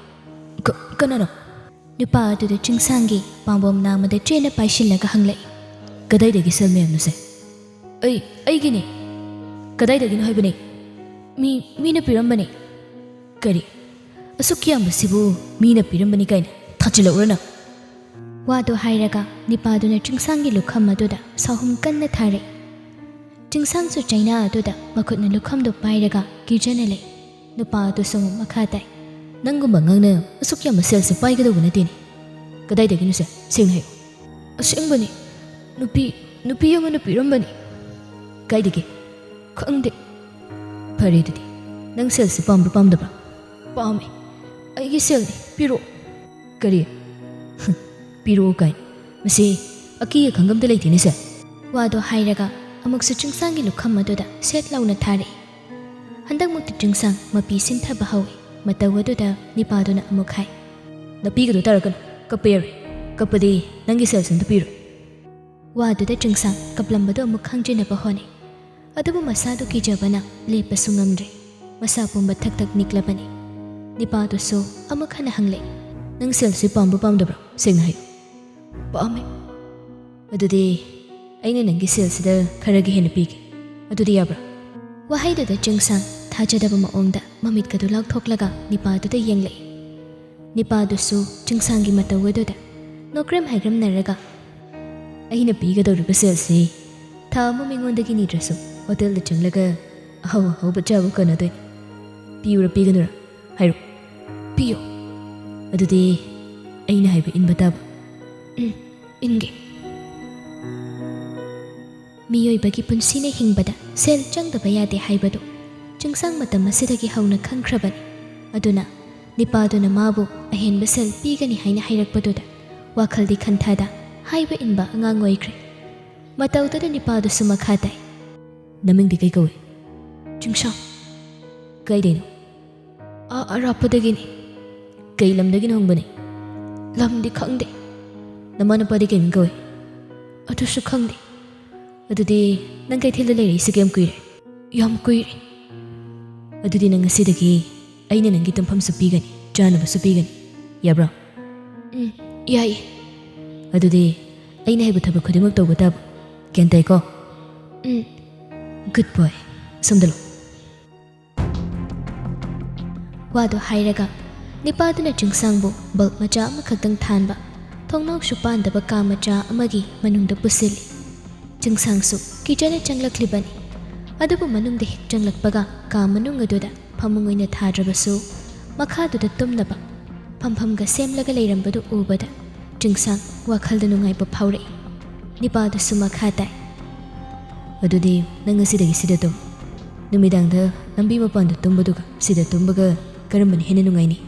"ꯀ-, ꯀꯅꯥꯅꯣ?" ꯅꯨꯄꯥ ꯑꯗꯨꯗ ꯆꯤꯡꯁꯥꯡꯒꯤ ꯄꯥꯝꯕꯣꯝ ꯅꯥꯝꯃꯗ ꯆꯦꯠꯅ ꯄꯥꯏꯁꯤꯜꯂꯒ ꯍꯪꯂꯛꯏ꯫ "ꯀꯗꯥꯏꯗꯒꯤ ꯁꯦꯜ ꯃꯌꯥꯝꯅꯣꯁꯦ?" "ꯑꯩ, ꯑꯩꯒꯤꯅꯦ!" "ꯀꯗꯥꯏꯗꯒꯤꯅꯣ ꯍꯥꯏꯕꯅꯦ? ꯃꯤ, ꯃꯤꯅ ꯄꯤꯔꯝꯕꯅꯦ꯫" "ꯀꯔꯤ? ꯑꯁꯨꯛ ꯌꯥꯝꯕꯁꯤꯕꯨ ꯃꯤꯅ ꯄꯤꯔꯝꯕꯅꯤ ꯀꯥꯏꯅ ꯊꯥꯖꯤꯜꯂꯛꯎꯔ ꯅꯪ?" ꯋꯥꯗꯣ ꯍꯥꯏꯔꯒ ꯅꯤꯄꯥꯗꯨꯅ ꯆꯤꯡꯁꯥꯡꯒꯤ ꯂꯨꯈꯝ ꯑꯗꯨꯗ ꯁꯥꯍꯨꯝ ꯀꯟꯅ ꯊꯥꯔꯦ꯫ ꯆꯤꯡꯁꯥꯡꯁꯨ ꯆꯩꯅꯥ ꯑꯗꯨꯗ ꯃꯈꯨꯠꯅ ꯂꯨꯈꯝꯗꯣ ꯄꯥꯏꯔꯒ ꯀꯤꯖꯅ ꯂꯩ꯫ ꯅꯨꯄꯥ ꯑꯗꯨꯁꯨ ꯑꯃꯨꯛ ꯃꯈꯥ ꯇꯥꯏ꯫ "ꯅꯪꯒꯨꯝꯕ ꯑꯉꯥꯡꯅ ꯑꯁꯨꯛ ꯌꯥꯝꯕ ꯁꯦꯜꯁꯦ ꯄꯥꯏꯒꯗꯧꯕ ꯅꯠꯇꯦꯅꯦ꯫ ꯀꯗꯥꯏꯗꯒꯤꯅꯣ ꯁꯦ? ꯁꯦꯡꯅ ꯍꯥꯏꯌꯨ꯫" "ꯑꯁꯦꯡꯕꯅꯤ꯫ ꯅꯨꯄꯤ, ꯅꯨꯄꯤ ꯑꯃꯅ ꯄꯤꯔꯝꯕꯅꯤ꯫" "ꯀꯥꯏꯗꯒꯤ?" "ꯈꯪꯗꯦ꯫" "ꯐꯔꯦ ꯑꯗꯨꯗꯤ, ꯅꯪ ꯁꯦꯜꯁꯦ ꯄꯥꯝꯕ꯭ꯔꯥ ꯄꯥꯝꯗꯕ꯭ꯔꯥ?" "ꯄꯥꯝꯃꯦ꯫ ꯑꯩꯒꯤ ꯁꯦꯜꯅꯤ, ꯄꯤꯔꯛꯑꯣ꯫" "ꯀꯔꯤ? ꯄꯤꯔꯛꯑꯣ ꯀꯥꯏꯅ? ꯃꯁꯤ ꯑꯀꯤ ꯑꯈꯪ ꯑꯝꯇ ꯂꯩꯇꯦꯅꯦ ꯁꯦ꯫" ꯋꯥꯗꯣ ꯍꯥꯏꯔꯒ ꯑꯃꯨꯛꯁꯨ ꯆꯤꯡꯁꯥꯡꯒꯤ ꯂꯨꯈꯝ ꯑꯗꯨꯗ ꯁꯦꯠ ꯂꯥꯎꯅ ꯊꯥꯔꯛꯏ꯫ ꯍꯟꯗꯛꯃꯨꯛꯇꯤ ꯆꯤꯡꯁꯥꯡ ꯃꯄꯤ ꯁꯤꯟꯊꯕ ꯍꯧꯏ꯫ ꯃꯇꯧ ꯑꯗꯨꯗ ꯅꯤꯄꯥꯗꯨꯅ ꯑꯃꯨꯛ ꯍꯥꯏ, "ꯅꯥꯄꯤꯒꯗꯣ ꯇꯥꯔꯛꯀꯅꯨ, ꯀꯞꯄ ꯌꯥꯔꯣꯏ꯫ ꯀꯞꯄꯗꯤ ꯅꯪꯒꯤ ꯁꯦꯜꯁꯦ ꯑꯝꯇ ꯄꯤꯔꯣꯏ꯫" ꯋꯥꯗꯨꯗ ꯆꯤꯡꯁꯥꯡ ꯀꯞꯂꯝꯕꯗꯨ ꯑꯃꯨꯛ ꯈꯪꯖꯤꯟꯅꯕ ꯍꯣꯠꯅꯩ꯫ ꯑꯗꯨꯕꯨ ꯃꯁꯥꯗꯨ ꯀꯤꯖꯕꯅ ꯂꯦꯞꯄꯁꯨ ꯉꯝꯗ꯭ꯔꯦ꯫ ꯃꯁꯥ ꯄꯨꯝꯕ ꯊꯛ ꯊꯛ ꯅꯤꯛꯂꯕꯅꯤ꯫ ꯅꯤꯄꯥꯗꯨꯁꯨ ꯑꯃꯨꯛ ꯍꯟꯅ ꯍꯪꯂꯛꯏ, "ꯅꯪ ꯁꯦꯜꯁꯤ ꯄꯥꯝꯕ꯭ꯔꯥ ꯄꯥꯝꯗꯕ꯭ꯔꯥ? ꯁꯦꯡꯅ ꯍꯥꯏꯌꯨ꯫" "ꯄꯥꯝꯃꯦ꯫" "ꯑꯗꯨꯗꯤ ꯑꯩꯅ ꯅꯪꯒꯤ ꯁꯦꯜꯁꯤꯗ ꯈꯔꯒ ꯍꯦꯟꯅ ꯄꯤꯒꯦ꯫ ꯑꯗꯨꯗꯤ ꯌꯥꯕ꯭ꯔꯥ?" ꯋꯥꯍꯩꯗꯨꯗ ꯆꯤꯡꯁꯥꯡ ꯊꯥꯖꯗꯕ ꯃꯑꯣꯡꯗ ꯃꯃꯤꯠꯀꯗꯨ ꯂꯥꯎꯊꯣꯛꯂꯒ ꯅꯤꯄꯥꯗꯨꯗ ꯌꯦꯡꯂꯛꯏ꯫ ꯅꯤꯄꯥꯗꯨꯁꯨ ꯆꯤꯡꯁꯥꯡꯒꯤ ꯃꯇꯧ ꯑꯗꯨꯗ ꯅꯣꯀ꯭ꯔꯦꯝ ꯍꯥꯏꯒ꯭ꯔꯝꯅꯔꯒ, "ꯑꯩꯅ ꯄꯤꯒꯗꯧꯔꯤꯕ ꯁꯦꯜꯁꯤ ꯊꯥ ꯑꯃ ꯃꯤꯉꯣꯟꯗꯒꯤ ꯅꯤꯗ꯭ꯔꯁꯨ ꯍꯣꯇꯦꯜꯗ ꯆꯪꯂꯒ ꯑꯍꯥꯎ ꯑꯍꯥꯎꯕ ꯆꯥꯕ ꯀꯣꯟꯅꯗꯣꯏꯅꯤ꯫ ꯄꯤꯌꯨꯔ ꯄꯤꯒꯅꯨꯔ? ꯍꯥꯏꯔꯣ꯫" "ꯄꯤꯌꯨ꯫" "ꯑꯗꯨꯗꯤ ꯑꯩꯅ ꯍꯥꯏꯕ ꯏꯟꯕ ꯇꯥꯕ꯫" "ꯎꯝ, ꯏꯟꯒꯦ꯫" ꯃꯤꯑꯣꯏꯕꯒꯤ ꯄꯨꯟꯁꯤꯅ ꯍꯤꯡꯕꯗ ꯁꯦꯜ ꯆꯪꯗꯕ ꯌꯥꯗꯦ ꯍꯥꯏꯕꯗꯨ ꯆꯤꯡꯁꯥꯡ ꯃꯇꯝ ꯑꯁꯤꯗꯒꯤ ꯍꯧꯅ ꯈꯪꯈ꯭ꯔꯕꯅꯤ꯫ ꯑꯗꯨꯅ ꯅꯤꯄꯥꯗꯨꯅ ꯃꯥꯕꯨ ꯑꯍꯦꯟꯕ ꯁꯦꯜ ꯄꯤꯒꯅꯤ ꯍꯥꯏꯅ ꯍꯥꯏꯔꯛꯄꯗꯨꯗ ꯋꯥꯈꯜꯗꯤ ꯈꯟꯊꯗ ꯍꯥꯏꯕ ꯏꯟꯕ ꯑꯉꯥꯡ ꯑꯣꯏꯈ꯭ꯔꯦ꯫ ꯃꯇꯧꯗꯨꯗ ꯅꯤꯄꯥꯗꯨꯁꯨ ꯃꯈꯥ ꯇꯥꯏ꯫ "ꯅꯃꯤꯡꯗꯤ ꯀꯩ ꯀꯧꯏ?" "ꯆꯤꯡꯁꯥꯡ꯫" "ꯀꯩꯗꯩꯅꯣ?" "ꯑꯥ ꯑꯔꯥꯞꯄꯗꯒꯤꯅꯤ꯫" "ꯀꯩ ꯂꯝꯗꯒꯤꯅꯣ ꯍꯪꯕꯅꯤ?" "ꯂꯝꯗꯤ ꯈꯪꯗꯦ꯫" "ꯅꯃꯥ ꯅꯄꯥꯗꯤ ꯀꯩ ꯃꯤꯡ ꯀꯧꯏ?" "ꯑꯗꯨꯁꯨ ꯈꯪꯗꯦ꯫" "ꯑꯗꯨꯗꯤ ꯅꯪ ꯀꯩꯊꯦꯜꯗ ꯂꯩꯔꯛꯏꯁꯤ ꯀꯌꯥꯝ ꯀꯨꯏꯔꯦ?" "ꯌꯥꯝ ꯀꯨꯏꯔꯦ꯫" "ꯑꯗꯨꯗꯤ ꯅꯪ ꯉꯁꯤꯗꯒꯤ ꯑꯩꯅ ꯅꯪꯒꯤ ꯇꯨꯝꯐꯝꯁꯨ ꯄꯤꯒꯅꯤ, ꯆꯥꯅꯕꯁꯨ ꯄꯤꯒꯅꯤ꯫ ꯌꯥꯕ꯭ꯔꯣ?" "ꯎꯝ, ꯌꯥꯏꯌꯦ꯫" "ꯑꯗꯨꯗꯤ ꯑꯩꯅ ꯍꯥꯏꯕ ꯊꯕꯛ ꯈꯨꯗꯤꯡꯃꯛ ꯇꯧꯕ ꯇꯥꯕ꯫ ꯒ꯭ꯌꯥꯟ ꯇꯥꯏꯀꯣ?" "ꯎꯝ꯫" "Good boy꯫ ꯑꯁꯣꯝꯗ ꯂꯥꯛꯑꯣ꯫ ꯋꯥꯗꯨ ꯍꯥꯏꯔꯒ ꯅꯤꯄꯥꯗꯨꯅ ꯆꯤꯡꯁꯥꯡꯕꯨ ꯕꯜꯕ ꯃꯆꯥ ꯑꯃꯈꯛꯇꯪ ꯊꯥꯟꯕ, ꯊꯣꯡꯅꯥꯎꯁꯨ ꯄꯥꯟꯗꯕ ꯀꯥ ꯃꯆꯥ ꯑꯃꯒꯤ ꯃꯅꯨꯡꯗ ꯄꯨꯁꯤꯜꯂꯤ꯫ ꯆꯤꯡꯁꯥꯡꯁꯨ ꯀꯤꯖꯅ ꯆꯪꯂꯛꯂꯤꯕꯅꯤ꯫ ꯑꯗꯨꯕꯨ ꯃꯅꯨꯡꯗ ꯍꯦꯛ ꯆꯪꯂꯛꯄꯒ ꯀꯥ ꯃꯅꯨꯡ ꯑꯗꯨꯗ ꯐꯃꯨꯡ ꯑꯣꯏꯅ ꯊꯥꯗ꯭ꯔꯕꯁꯨ, ꯃꯈꯥꯗꯨꯗ ꯇꯨꯝꯅꯕ ꯐꯝꯐꯝꯒ ꯁꯦꯝꯂꯒ ꯂꯩꯔꯝꯕꯗꯨ ꯎꯕꯗ ꯆꯤꯡꯁꯥꯡ ꯋꯥꯈꯜꯗ ꯅꯨꯡꯉꯥꯏꯕ ꯐꯥꯎꯔꯛꯏ꯫ ꯅꯤꯄꯥꯗꯨꯁꯨ ꯃꯈꯥ ꯇꯥꯏ꯫ "ꯑꯗꯨꯗꯤ ꯅꯪ ꯉꯁꯤꯗꯒꯤ ꯁꯤꯗ ꯇꯨꯝ꯫ ꯅꯨꯃꯤꯗꯥꯡꯗ ꯂꯝꯕꯤ ꯃꯄꯥꯟꯗ ꯇꯨꯝꯕꯗꯨꯒ ꯁꯤꯗ ꯇꯨꯝꯕꯒ ꯀꯔꯝꯕꯅ ꯍꯦꯟꯅ ꯅꯨꯡꯉꯥꯏꯅꯤ?"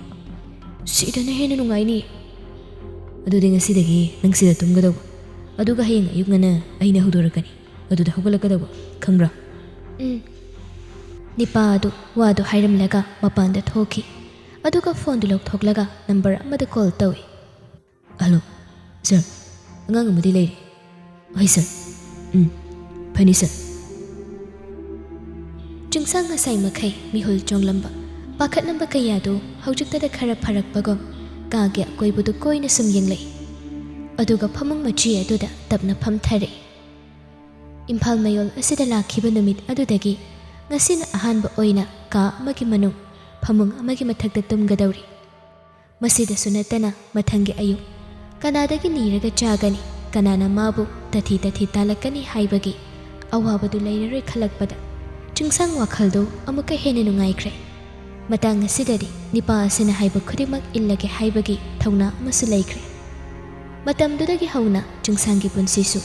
"ꯁꯤꯗꯅ ꯍꯦꯟꯅ ꯅꯨꯡꯉꯥꯏꯅꯤ꯫" "ꯑꯗꯨꯗꯤ ꯉꯁꯤꯗꯒꯤ ꯅꯪ ꯁꯤꯗ ꯇꯨꯝꯒꯗꯧꯕ꯫ ꯑꯗꯨꯒ ꯍꯌꯦꯡ ꯑꯌꯨꯛ ꯉꯟꯅ ꯑꯩꯅ ꯍꯧꯗꯣꯔꯛꯀꯅꯤ꯫ ꯑꯗꯨꯗ ꯍꯧꯒꯠꯂꯛꯀꯗꯧꯕ, ꯈꯪꯕ꯭ꯔꯥ?" "ꯎꯝ꯫" ꯅꯤꯄꯥ ꯑꯗꯨ ꯋꯥꯗꯨ ꯍꯥꯏꯔꯝꯂꯒ ꯃꯄꯥꯟꯗ ꯊꯣꯛꯈꯤ꯫ ꯑꯗꯨꯒ ꯐꯣꯟꯗꯨ ꯂꯧꯊꯣꯛꯂꯒ ꯅꯝꯕꯔ ꯑꯃꯗ ꯀꯣꯜ ꯇꯧꯏ꯫ "ꯍꯜꯂꯣ, ꯁꯥꯔ, ꯑꯉꯥꯡ ꯑꯃꯗꯤ ꯂꯩꯔꯦ꯫" "ꯍꯣꯏ, ꯁꯥꯔ꯫ ꯎꯝ, ꯐꯅꯤ, ꯁꯥꯔ꯫" ꯆꯤꯡꯁꯥꯡ ꯉꯁꯥꯏ ꯃꯈꯩ ꯃꯤꯍꯨꯜ ꯆꯣꯡꯂꯝꯕ, ꯄꯥꯈꯠꯂꯝꯕ ꯀꯌꯥꯗꯨ ꯍꯧꯖꯤꯛꯇꯗ ꯈꯔ ꯐꯔꯛꯄꯒꯨꯝ ꯀꯥꯒꯤ ꯑꯀꯣꯏꯕꯗꯨ ꯀꯣꯏꯅ ꯁꯨꯝ ꯌꯦꯡꯂꯛꯏ꯫ ꯑꯗꯨꯒ ꯐꯃꯨꯡ ꯃꯆꯤ ꯑꯗꯨꯗ ꯇꯞꯅ ꯐꯝꯊꯔꯛꯏ꯫ ꯏꯝꯐꯥꯜ ꯃꯌꯣꯜ ꯑꯁꯤꯗ ꯂꯥꯛꯈꯤꯕ ꯅꯨꯃꯤꯠ ꯑꯗꯨꯗꯒꯤ ꯉꯁꯤꯅ ꯑꯍꯥꯟꯕ ꯑꯣꯏꯅ ꯀꯥ ꯑꯃꯒꯤ ꯃꯅꯨꯡ ꯐꯃꯨꯡ ꯑꯃꯒꯤ ꯃꯊꯛꯇ ꯇꯨꯝꯒꯗꯧꯔꯤ꯫ ꯃꯁꯤꯗꯁꯨ ꯅꯠꯇꯅ ꯃꯊꯪꯒꯤ ꯑꯌꯨꯛ ꯀꯅꯥꯗꯒꯤ ꯅꯤꯔꯒ ꯆꯥꯒꯅꯤ, ꯀꯅꯥꯅ ꯃꯥꯕꯨ ꯇꯊꯤ ꯇꯊꯤ ꯇꯥꯜꯂꯛꯀꯅꯤ ꯍꯥꯏꯕꯒꯤ ꯑꯋꯥꯕꯗꯨ ꯂꯩꯔꯔꯣꯏ ꯈꯜꯂꯛꯄꯗ ꯆꯤꯡꯁꯥꯡ ꯋꯥꯈꯜꯗꯨ ꯑꯃꯨꯛꯀ ꯍꯦꯟꯅ ꯅꯨꯡꯉꯥꯏꯈ꯭ꯔꯦ꯫ ꯃꯇꯥꯡ ꯑꯁꯤꯗꯗꯤ ꯅꯤꯄꯥ ꯑꯁꯤꯅ ꯍꯥꯏꯕ ꯈꯨꯗꯤꯡꯃꯛ ꯏꯜꯂꯒꯦ ꯍꯥꯏꯕꯒꯤ ꯊꯧꯅꯥ ꯑꯃꯁꯨ ꯂꯩꯈ꯭ꯔꯦ꯫ ꯃꯇꯝꯗꯨꯗꯒꯤ ꯍꯧꯅ ꯆꯤꯡꯁꯥꯡꯒꯤ ꯄꯨꯟꯁꯤꯁꯨ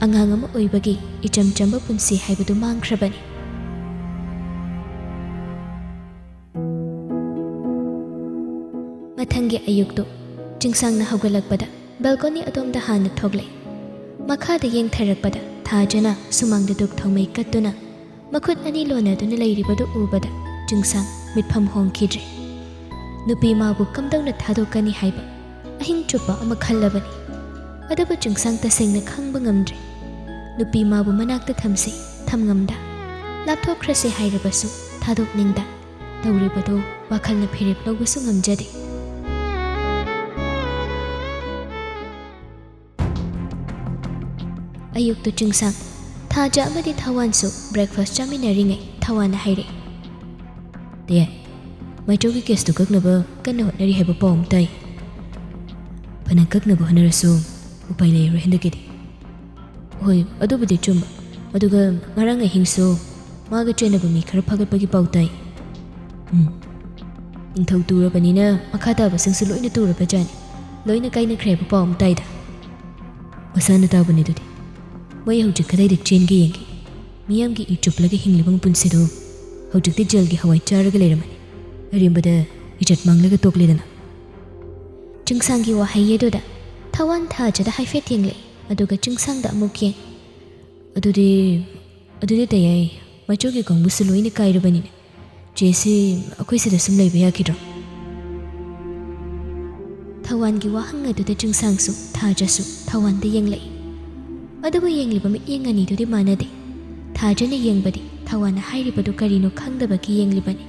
ꯑꯉꯥꯡ ꯑꯃ ꯑꯣꯏꯕꯒꯤ ꯏꯆꯝ ꯆꯝꯕ ꯄꯨꯟꯁꯤ ꯍꯥꯏꯕꯗꯨ ꯃꯥꯡꯈ꯭ꯔꯕꯅꯤ꯫ ꯃꯊꯪꯒꯤ ꯑꯌꯨꯛꯇꯨ ꯆꯤꯡꯁꯥꯡꯅ ꯍꯧꯒꯠꯂꯛꯄꯗ ꯕꯦꯜꯀꯣꯅꯤ ꯑꯗꯣꯝꯗ ꯍꯥꯟꯅ ꯊꯣꯛꯂꯛꯏ꯫ ꯃꯈꯥꯗ ꯌꯦꯡꯊꯔꯛꯄꯗ ꯊꯥꯖꯅ ꯁꯨꯃꯥꯡꯗ ꯙꯨꯛ ꯊꯥꯎꯃꯩ ꯀꯠꯇꯨꯅ ꯃꯈꯨꯠ ꯑꯅꯤ ꯂꯣꯟꯅꯗꯨꯅ ꯂꯩꯔꯤꯕꯗꯨ ꯎꯕꯗ ꯆꯤꯡꯁꯥꯡ ꯃꯤꯠꯐꯝ ꯍꯣꯡꯈꯤꯗ꯭ꯔꯦ꯫ ꯅꯨꯄꯤ ꯃꯥꯕꯨ ꯀꯝꯗꯧꯅ ꯊꯥꯗꯣꯛꯀꯅꯤ ꯍꯥꯏꯕ ꯑꯍꯤꯡ ꯆꯨꯞꯄ ꯑꯃ ꯈꯜꯂꯕꯅꯤ꯫ ꯑꯗꯨꯕꯨ ꯆꯤꯡꯁꯥꯡ ꯇꯁꯦꯡꯅ ꯈꯪꯕ ꯉꯝꯗ꯭ꯔꯦ꯫ ꯅꯨꯄꯤ ꯃꯥꯕꯨ ꯃꯅꯥꯛꯇ ꯊꯝꯁꯤ ꯊꯝꯉꯝꯗ, ꯂꯥꯞꯊꯣꯛꯈ꯭ꯔꯁꯤ ꯍꯥꯏꯔꯕꯁꯨ ꯊꯥꯗꯣꯛꯅꯤꯡꯗ, ꯇꯧꯔꯤꯕꯗꯨ ꯋꯥꯈꯜꯅ ꯐꯤꯔꯦꯞ ꯂꯧꯕꯁꯨ ꯉꯝꯖꯗꯦ꯫ ꯑꯌꯨꯛꯇꯨ ꯆꯤꯡꯁꯥꯡ ꯊꯥꯖ ꯑꯃꯗꯤ ꯊꯋꯥꯟꯁꯨ breakfast ꯆꯥꯃꯤꯟꯅꯔꯤꯉꯩ ꯊꯋꯥꯟꯅ ꯍꯥꯏꯔꯛꯏ꯫ "ꯇꯦ, ꯃꯥꯏꯆꯧꯒꯤ caseꯇꯨ ꯀꯛꯅꯕ ꯀꯟꯅ ꯍꯣꯠꯅꯔꯤ ꯍꯥꯏꯕ ꯄꯥꯎ ꯑꯃ ꯇꯥꯏ꯫ ꯐꯅ ꯀꯛꯅꯕ ꯍꯣꯠꯅꯔꯁꯨ ꯎꯄꯥꯏ ꯂꯩꯔꯔꯣꯏ ꯍꯟꯗꯛꯀꯤꯗꯤ꯫" "ꯍꯣꯏ, ꯑꯗꯨꯕꯨꯗꯤ ꯆꯨꯝꯕ꯫ ꯑꯗꯨꯒ ꯉꯔꯥꯡ ꯑꯍꯤꯡꯁꯨ ꯃꯥꯒ ꯆꯦꯟꯅꯕ ꯃꯤ ꯈꯔ ꯐꯥꯒꯠꯄꯒꯤ ꯄꯥꯎ ꯇꯥꯏ꯫" "ꯎꯝ, ꯅꯤꯡꯊꯧ ꯇꯨꯔꯕꯅꯤꯅ ꯃꯈꯥ ꯇꯥꯕꯁꯤꯡꯁꯨ ꯂꯣꯏꯅ ꯇꯨꯔꯕꯖꯥꯠꯅꯤ꯫ ꯂꯣꯏꯅ ꯀꯥꯏꯅꯈ꯭ꯔꯦ ꯍꯥꯏꯕ ꯄꯥꯎ ꯑꯃ ꯇꯥꯏꯗ꯫" "ꯃꯁꯥꯅ ꯇꯥꯕꯅꯤ ꯑꯗꯨꯗꯤ꯫ ꯃꯣꯏ ꯍꯧꯖꯤꯛ ꯀꯗꯥꯏꯗ ꯆꯦꯟꯒꯦ ꯌꯦꯡꯒꯦ꯫ ꯃꯤꯌꯥꯝꯒꯤ ꯏ ꯆꯨꯞꯂꯒ ꯍꯤꯡꯂꯤꯕ ꯃꯄꯨꯟꯁꯤꯗꯣ ꯍꯧꯖꯤꯛꯇꯤ jailꯒꯤ ꯍꯋꯥꯏ ꯆꯥꯔꯒ ꯂꯩꯔꯝꯃꯅꯤ꯫ ꯑꯔꯦꯝꯕꯗ ꯏꯖꯠ ꯃꯥꯡꯂꯒ ꯇꯣꯛꯂꯦꯗꯅ꯫" ꯆꯤꯡꯁꯥꯡꯒꯤ ꯋꯥꯍꯩ ꯑꯗꯨꯗ ꯊꯋꯥꯟ ꯊꯥꯖꯗ ꯍꯥꯏꯐꯦꯠ ꯌꯦꯡꯂꯛꯏ, ꯑꯗꯨꯒ ꯆꯤꯡꯁꯥꯡꯗ ꯑꯃꯨꯛ ꯌꯦꯡ꯫ "ꯑꯗꯨꯗꯤ, ꯑꯗꯨꯗꯤ ꯇꯌꯥꯏ, ꯃꯆꯨꯒꯤ ꯀꯥꯡꯕꯨꯁꯨ ꯂꯣꯏꯅ ꯀꯥꯏꯔꯕꯅꯤꯅꯦ꯫ ꯆꯦꯁꯤ ꯑꯩꯈꯣꯏ ꯁꯤꯗ ꯁꯨꯝ ꯂꯩꯕ ꯌꯥꯈꯤꯗ꯭ꯔꯣ?" ꯊꯋꯥꯟꯒꯤ ꯋꯥꯍꯪ ꯑꯗꯨꯗ ꯆꯤꯡꯁꯥꯡꯁꯨ ꯊꯥꯖꯁꯨ ꯊꯋꯥꯟꯗ ꯌꯦꯡꯂꯛꯏ꯫ ꯑꯗꯨꯕꯨ ꯌꯦꯡꯂꯤꯕ ꯃꯤꯠꯌꯦꯡ ꯑꯅꯤꯗꯨꯗꯤ ꯃꯥꯟꯅꯗꯦ꯫ ꯊꯥꯖꯅ ꯌꯦꯡꯕꯗꯤ ꯊꯋꯥꯟꯅ ꯍꯥꯏꯔꯤꯕꯗꯨ ꯀꯔꯤꯅꯣ ꯈꯪꯗꯕꯒꯤ ꯌꯦꯡꯂꯤꯕꯅꯤ꯫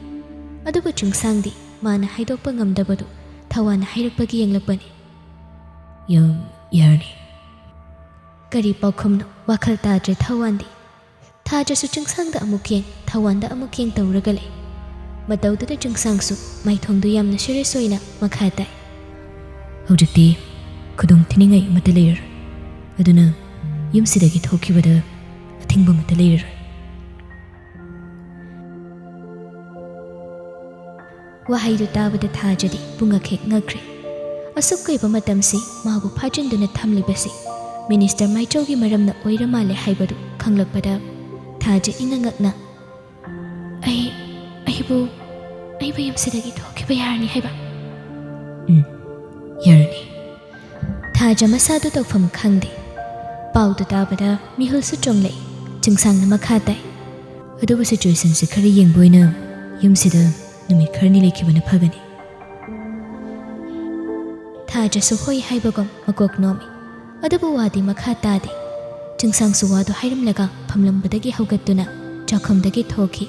ꯑꯗꯨꯕꯨ ꯆꯤꯡꯁꯥꯡꯗꯤ ꯃꯥꯅ ꯍꯥꯏꯗꯣꯛꯄ ꯉꯝꯗꯕꯗꯨ ꯊꯋꯥꯟꯅ ꯍꯥꯏꯔꯛꯄꯒꯤ ꯌꯦꯡꯂꯛꯄꯅꯤ꯫ "ꯌꯥꯝ ꯌꯥꯔꯅꯤ꯫" ꯀꯔꯤ ꯄꯥꯎꯈꯨꯝꯅꯣ ꯋꯥꯈꯜ ꯇꯥꯗ꯭ꯔꯦ ꯊꯋꯥꯟꯗꯤ꯫ ꯊꯥꯖꯁꯨ ꯆꯤꯡꯁꯥꯡꯗ ꯑꯃꯨꯛ ꯌꯦꯡ, ꯊꯋꯥꯟꯗ ꯑꯃꯨꯛ ꯌꯦꯡ ꯇꯧꯔꯒ ꯂꯩ꯫ ꯃꯇꯧꯗꯨꯗ ꯆꯤꯡꯁꯥꯡꯁꯨ ꯃꯥꯏꯊꯣꯡꯗꯨ ꯌꯥꯝꯅ serious ꯑꯣꯏꯅ ꯃꯈꯥ ꯇꯥꯏ꯫ "ꯍꯧꯖꯤꯛꯇꯤ ꯈꯨꯗꯣꯡ ꯊꯤꯅꯤꯡꯉꯥꯏ ꯑꯃꯠꯇ ꯂꯩꯔꯔꯣꯏ꯫ ꯑꯗꯨꯅ ꯌꯨꯝꯁꯤꯗꯒꯤ ꯊꯣꯛꯈꯤꯕꯗ ꯑꯊꯤꯡꯕ ꯑꯃꯠꯇ ꯂꯩꯔꯔꯣꯏ꯫" ꯋꯥꯍꯩꯗꯨ ꯇꯥꯕꯗ ꯊꯥꯖꯗꯤ ꯄꯨꯡꯉꯛ ꯍꯦꯛ ꯉꯛꯈ꯭ꯔꯦ꯫ ꯑꯁꯨꯛ ꯀꯨꯏꯕ ꯃꯇꯝꯁꯤ ꯃꯥꯕꯨ ꯐꯥꯖꯤꯟꯗꯨꯅ ꯊꯝꯂꯤꯕꯁꯤ ꯃꯤꯅꯤꯁꯇꯔ ꯃꯥꯏꯆꯧꯒꯤ ꯃꯔꯝꯅ ꯑꯣꯏꯔ ꯃꯥꯜꯂꯦ ꯍꯥꯏꯕꯗꯨ ꯈꯪꯂꯛꯄꯗ ꯊꯥꯖ ꯏꯉꯛ ꯉꯛꯅ, "ꯑꯩ, ꯑꯩꯕꯨ, ꯑꯩꯕꯨ ꯌꯨꯝꯁꯤꯗꯒꯤ ꯊꯣꯛꯈꯤꯕ ꯌꯥꯔꯅꯤ ꯍꯥꯏꯕ?" "ꯎꯝ, ꯌꯥꯔꯅꯤ꯫" ꯊꯥꯖ ꯃꯁꯥꯗꯨ ꯇꯧꯐꯝ ꯈꯪꯗꯦ꯫ ꯄꯥꯎꯗꯨ ꯇꯥꯕꯗ ꯃꯤꯍꯨꯜꯁꯨ ꯆꯣꯡꯂꯛꯏ꯫ ꯆꯤꯡꯁꯥꯡꯅ ꯃꯈꯥ ꯇꯥꯏ, "ꯑꯗꯨꯕꯨ situationꯁꯦ ꯈꯔ ꯌꯦꯡꯕ ꯑꯣꯏꯅ ꯌꯨꯝꯁꯤꯗ ꯅꯨꯃꯤꯠ ꯈꯔꯅꯤ ꯂꯩꯈꯤꯕꯅ ꯐꯒꯅꯤ꯫" ꯊꯥꯖꯁꯨ ꯍꯣꯏ ꯍꯥꯏꯕꯒꯨꯝ ꯃꯀꯣꯛ ꯅꯣꯝꯃꯤ꯫ ꯑꯗꯨꯕꯨ ꯋꯥꯗꯤ ꯃꯈꯥ ꯇꯥꯗꯦ꯫ ꯆꯤꯡꯁꯥꯡꯁꯨ ꯋꯥꯗꯨ ꯍꯥꯏꯔꯝꯂꯒ ꯐꯝꯂꯝꯕꯗꯒꯤ ꯍꯧꯒꯠꯇꯨꯅ ꯆꯥꯛꯈꯨꯝꯗꯒꯤ ꯊꯣꯛꯈꯤ꯫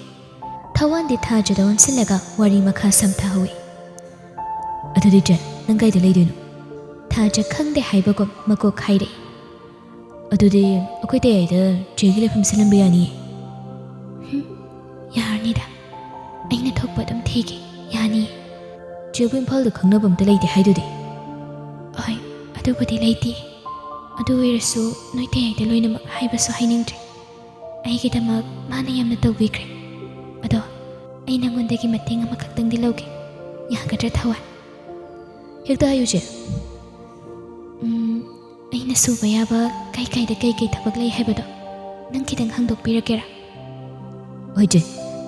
ꯊꯋꯥꯟꯗꯤ ꯊꯥꯖꯗ ꯑꯣꯟꯁꯤꯜꯂꯒ ꯋꯥꯔꯤ ꯃꯈꯥ ꯁꯝꯊꯍꯧꯏ꯫ "ꯑꯗꯨꯗꯤ ꯆꯦ, ꯅꯪ ꯀꯥꯏꯗ ꯂꯩꯗꯣꯏꯅꯣ?" ꯊꯥꯖ ꯈꯪꯗꯦ ꯍꯥꯏꯕꯒꯨꯝ ꯃꯀꯣꯛ ꯍꯥꯏꯔꯛꯏ꯫ ꯑꯗꯨꯗꯤ ꯑꯩꯈꯣꯏ ꯇꯌꯥꯏꯗ ꯆꯦꯒꯤ ꯂꯩꯐꯝ ꯁꯤꯜꯂꯝꯕ ꯌꯥꯅꯤꯌꯦ꯫ ꯍꯨꯝ, ꯌꯥꯔꯅꯤꯗ꯫ ꯑꯩꯅ ꯊꯣꯛꯄ ꯑꯗꯨꯝ ꯊꯤꯒꯦ, ꯌꯥꯅꯤꯌꯦ꯫ ꯆꯦꯕꯨ ꯏꯝꯐꯥꯜꯗ ꯈꯪꯅꯕ ꯑꯝꯇ ꯂꯩꯇꯦ ꯍꯥꯏꯗꯨꯗꯤ? ꯍꯣꯏ, ꯑꯗꯨꯕꯨꯗꯤ ꯂꯩꯇꯦ꯫ ꯑꯗꯨ ꯑꯣꯏꯔꯁꯨ ꯅꯣꯏ ꯇꯌꯥꯏꯗ ꯂꯣꯏꯅꯃꯛ ꯍꯥꯏꯕꯁꯨ ꯍꯥꯏꯅꯤꯡꯗ꯭ꯔꯦ꯫ ꯑꯩꯒꯤꯗꯃꯛ ꯃꯥꯅ ꯌꯥꯝꯅ ꯇꯧꯕꯤꯈ꯭ꯔꯦ꯫ ꯑꯗꯣ ꯑꯩ ꯅꯉꯣꯟꯗꯒꯤ ꯃꯇꯦꯡ ꯑꯃꯈꯛꯇꯪꯗꯤ ꯂꯧꯒꯦ, ꯌꯥꯒꯗ꯭ꯔꯥ ꯊꯋꯥꯟ? ꯍꯦꯛꯇ ꯍꯥꯏꯌꯨ ꯆꯦ꯫ ꯎꯝ, ꯑꯩꯅ ꯁꯨꯕ ꯌꯥꯕ ꯀꯩ ꯀꯩꯗ ꯀꯩ ꯀꯩ ꯊꯕꯛ ꯂꯩ ꯍꯥꯏꯕꯗꯣ ꯅꯪ ꯈꯤꯇꯪ ꯍꯪꯗꯣꯛꯄꯤꯔꯛꯀꯦꯔꯥ? ꯍꯣꯏ ꯆꯦ,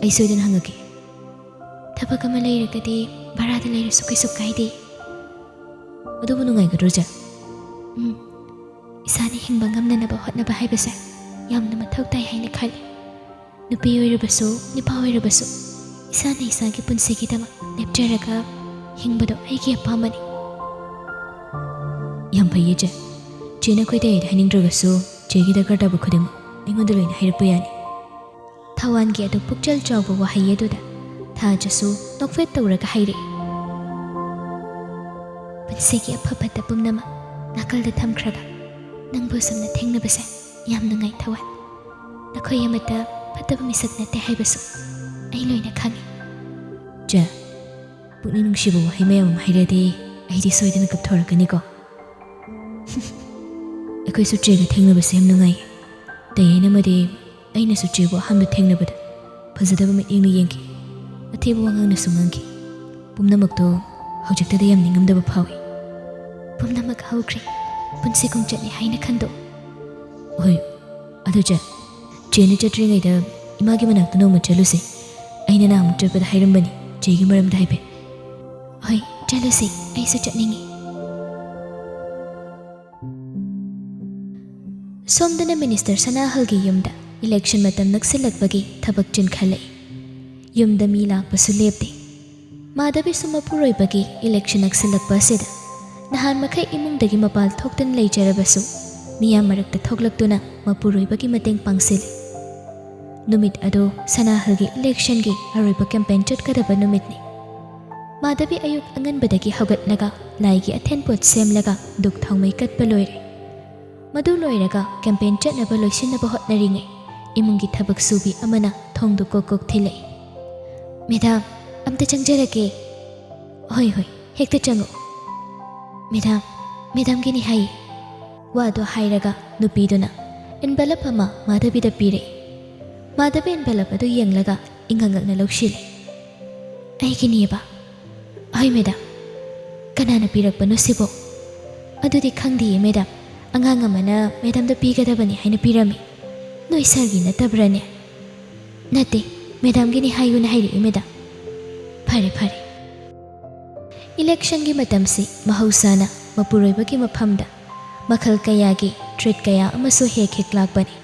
ꯑꯩ ꯁꯣꯏꯗꯅ ꯍꯪꯉꯛꯀꯦ꯫ ꯊꯕꯛ ꯑꯃ ꯂꯩꯔꯒꯗꯤ ꯚꯔꯥꯗ ꯂꯩꯔꯁꯨ ꯀꯩꯁꯨ ꯀꯥꯏꯗꯦ꯫ ꯑꯗꯨꯕꯨ ꯅꯨꯡꯉꯥꯏꯒꯗ꯭ꯔꯣ ꯆꯦ? ꯎꯝ, ꯏꯁꯥꯅ ꯍꯤꯡꯕ ꯉꯝꯅꯅꯕ ꯍꯣꯠꯅꯕ ꯍꯥꯏꯕꯁꯦ ꯌꯥꯝꯅ ꯃꯊꯧ ꯇꯥꯏ ꯍꯥꯏꯅ ꯈꯜꯂꯤ꯫ ꯅꯨꯄꯤ ꯑꯣꯏꯔꯕꯁꯨ, ꯅꯨꯄꯥ ꯑꯣꯏꯔꯕꯁꯨ, ꯏꯁꯥꯅ ꯏꯁꯥꯒꯤ ꯄꯨꯟꯁꯤꯒꯤꯗꯃꯛ ꯂꯦꯞꯆꯔꯒ ꯍꯤꯡꯕꯗꯣ ꯑꯩꯒꯤ ꯑꯄꯥꯝꯕꯅꯤ꯫ ꯌꯥꯝ ꯐꯩꯌꯦ ꯆꯦ꯫ ꯆꯦꯅ ꯑꯩꯈꯣꯏꯗ ꯑꯩ ꯍꯥꯏꯅꯤꯡꯗ꯭ꯔꯒꯁꯨ, ꯆꯦꯒꯤ ꯗꯔꯀꯥꯔ ꯇꯥꯕ ꯈꯨꯗꯤꯡꯃꯛ ꯑꯩꯉꯣꯟꯗ ꯂꯣꯏꯅ ꯍꯥꯏꯔꯛꯄ ꯌꯥꯅꯤ꯫ ꯊꯋꯥꯟꯒꯤ ꯑꯗꯨ ꯄꯨꯛꯆꯦꯜ ꯆꯥꯎꯕ ꯋꯥꯍꯩ ꯑꯗꯨꯗ ꯊꯥꯖꯁꯨ ꯅꯣꯛꯐꯦꯠ ꯇꯧꯔꯒ ꯍꯥꯏꯔꯛꯏ꯫ ꯄꯨꯟꯁꯤꯒꯤ ꯑꯐ ꯐꯠꯇ ꯄꯨꯝꯅꯃꯛ ꯅꯥꯀꯜꯗ ꯊꯝꯈ꯭ꯔꯒ ꯅꯪꯕꯨ ꯑꯁꯨꯝꯅ ꯊꯦꯡꯅꯕꯁꯦ ꯌꯥꯝ ꯅꯨꯡꯉꯥꯏ ꯊꯋꯥꯟ꯫ ꯅꯈꯣꯏ ꯑꯃꯠꯇ ꯐꯠꯇꯕ ꯃꯤꯁꯛ ꯅꯠꯇꯦ ꯍꯥꯏꯕꯁꯨ ꯑꯩ ꯂꯣꯏꯅ ꯈꯪꯉꯤ꯫ ꯆꯦ, ꯄꯨꯛꯅꯤꯡ ꯅꯨꯡꯁꯤꯕ ꯋꯥꯍꯩ ꯃꯌꯥꯝ ꯑꯃ ꯍꯥꯏꯔꯗꯤ ꯑꯩꯗꯤ ꯁꯣꯏꯗꯅ ꯀꯞꯊꯣꯔꯛꯀꯅꯤꯀꯣ꯫ ꯑꯩꯈꯣꯏꯁꯨ ꯆꯦꯒ ꯊꯦꯡꯅꯕꯁꯦ ꯌꯥꯝ ꯅꯨꯡꯉꯥꯏꯌꯦ꯫ ꯇꯌꯥꯏꯅꯃꯗꯤ ꯑꯩꯅꯁꯨ ꯆꯦꯕꯨ ꯑꯍꯥꯟꯕ ꯊꯦꯡꯅꯕꯗ ꯐꯖꯗꯕ ꯃꯤꯠꯌꯦꯡꯅ ꯌꯦꯡꯈꯤ꯫ ꯑꯊꯤꯕ ꯋꯥꯉꯥꯡꯅꯁꯨ ꯉꯥꯡꯈꯤ꯫ ꯄꯨꯝꯅꯃꯛꯇꯣ ꯍꯧꯖꯤꯛꯇꯗ ꯌꯥꯝ ꯅꯤꯡꯉꯝꯗꯕ ꯐꯥꯎꯏ꯫ ꯄꯨꯝꯅꯃꯛ ꯍꯧꯈ꯭ꯔꯦ꯫ ꯄꯨꯟꯁꯤ ꯈꯣꯡꯆꯠꯅꯤ ꯍꯥꯏꯅ ꯈꯟꯗꯣꯛ꯫ ꯍꯣꯏ, ꯑꯗꯨ ꯆꯦ, ꯆꯦꯅ ꯆꯠꯇ꯭ꯔꯤꯉꯩꯗ ꯏꯃꯥꯒꯤ ꯃꯅꯥꯛꯇ ꯅꯣꯡꯃ ꯆꯠꯂꯨꯁꯦ꯫ ꯑꯩꯅ ꯅꯍꯥꯟꯃꯨꯛ ꯆꯠꯄꯗ ꯍꯥꯏꯔꯝꯕꯅꯤ ꯆꯦꯒꯤ ꯃꯔꯝꯗ ꯍꯥꯏꯐꯦꯠ꯫ ꯍꯣꯏ, ꯆꯠꯂꯨꯁꯦ, ꯑꯩꯁꯨ ꯆꯠꯅꯤꯡꯉꯤ꯫ ꯁꯣꯝꯗꯅ ꯃꯤꯅꯤꯁꯇꯔ ꯁꯅꯥꯍꯜꯒꯤ ꯌꯨꯝꯗ ꯏꯂꯦꯛꯁꯟ ꯃꯇꯝ ꯅꯛꯁꯤꯜꯂꯛꯄꯒꯤ ꯊꯕꯛ ꯆꯤꯟꯈꯠꯂꯛꯏ꯫ ꯌꯨꯝꯗ ꯃꯤ ꯂꯥꯛꯄꯁꯨ ꯂꯦꯞꯇꯦ꯫ ꯃꯥꯙꯕꯤꯁꯨ ꯃꯄꯨꯔꯣꯏꯕꯒꯤ ꯏꯂꯦꯛꯁꯟ ꯅꯛꯁꯤꯜꯂꯛꯄ ꯑꯁꯤꯗ ꯅꯍꯥꯟ ꯃꯈꯩ ꯏꯃꯨꯡꯗꯒꯤ ꯃꯄꯥꯟ ꯊꯣꯛꯇꯅ ꯂꯩꯖꯔꯕꯁꯨ ꯃꯤꯌꯥꯝ ꯃꯔꯛꯇ ꯊꯣꯛꯂꯛꯇꯨꯅ ꯃꯄꯨꯔꯣꯏꯕꯒꯤ ꯃꯇꯦꯡ ꯄꯥꯡꯁꯤꯜꯂꯤ꯫ ꯅꯨꯃꯤꯠ ꯑꯗꯨ ꯁꯅꯥꯍꯜꯒꯤ ꯏꯂꯦꯛꯁꯟꯒꯤ ꯑꯔꯣꯏꯕ ꯀꯦꯝꯄꯦꯟ ꯆꯠꯀꯗꯕ ꯅꯨꯃꯤꯠꯅꯤ꯫ ꯃꯥꯙꯕꯤ ꯑꯌꯨꯛ ꯑꯉꯟꯕꯗꯒꯤ ꯍꯧꯒꯠꯂꯒ ꯂꯥꯏꯒꯤ ꯑꯊꯦꯟꯄꯣꯠ ꯁꯦꯝꯂꯒ ꯙꯨꯛ ꯊꯥꯎꯃꯩ ꯀꯠꯄ ꯂꯣꯏꯔꯦ꯫ ꯃꯗꯨ ꯂꯣꯏꯔꯒ ꯀꯦꯝꯄꯦꯟ ꯆꯠꯅꯕ ꯂꯣꯏꯁꯤꯟꯅꯕ ꯍꯣꯠꯅꯔꯤꯉꯩ, ꯏꯃꯨꯡꯒꯤ ꯊꯕꯛ ꯁꯨꯕꯤ ꯑꯃꯅ ꯊꯣꯡꯗꯨ ꯀꯣꯛ ꯀꯣꯛ ꯊꯤꯜꯂꯛꯏ꯫ "ꯃꯦꯗꯥꯝ, ꯑꯝꯇ ꯆꯪꯖꯔꯛꯀꯦ꯫" "ꯍꯣꯏ, ꯍꯣꯏ, ꯍꯦꯛꯇ ꯆꯪꯉꯛꯎ꯫" "ꯃꯦꯗꯥꯝ, ꯃꯦꯗꯥꯝꯒꯤꯅꯤ ꯍꯥꯏꯌꯦ꯫" ꯋꯥꯗꯨ ꯍꯥꯏꯔꯒ ꯅꯨꯄꯤꯗꯨꯅ ꯏꯟꯚꯦꯂꯞ ꯑꯃ ꯃꯥꯙꯕꯤꯗ ꯄꯤꯔꯛꯏ꯫ ꯃꯥꯙꯕꯤ ꯏꯟꯚꯦꯂꯞ ꯑꯗꯨ ꯌꯦꯡꯂꯒ ꯏꯉꯛ ꯉꯛꯅ ꯂꯧꯁꯤꯜꯂꯤ꯫ "ꯑꯩꯒꯤꯅꯦꯕ?" "ꯍꯣꯏ ꯃꯦꯗꯥꯝ꯫" "ꯀꯅꯥꯅ ꯄꯤꯔꯛꯄꯅꯣ ꯁꯤꯕꯣ?" "ꯑꯗꯨꯗꯤ ꯈꯪꯗꯤꯌꯦ ꯃꯦꯗꯥꯝ, ꯑꯉꯥꯡ ꯑꯃꯅ ꯃꯦꯗꯥꯝꯗ ꯄꯤꯒꯗꯕꯅꯤ ꯍꯥꯏꯅ ꯄꯤꯔꯝꯃꯤ꯫ ꯅꯣꯏ ꯁꯥꯔꯒꯤ ꯅꯠꯇꯕ꯭ꯔꯥꯅꯦ?" "ꯅꯠꯇꯦ, ꯃꯦꯗꯥꯝꯒꯤꯅꯤ ꯍꯥꯏꯌꯨꯅ ꯍꯥꯏꯔꯛꯏ ꯃꯦꯗꯥꯝ꯫" "ꯐꯔꯦ ꯐꯔꯦ꯫" ꯏꯂꯦꯛꯁꯟꯒꯤ ꯃꯇꯝꯁꯤ ꯃꯍꯧꯁꯥꯅ ꯃꯄꯨꯔꯣꯏꯕꯒꯤ ꯃꯐꯝꯗ ꯃꯈꯜ ꯀꯌꯥꯒꯤ ꯊ꯭ꯔꯦꯠ ꯀꯌꯥ ꯑꯃꯁꯨ ꯍꯦꯛ ꯍꯦꯛ ꯂꯥꯛꯄꯅꯤ꯫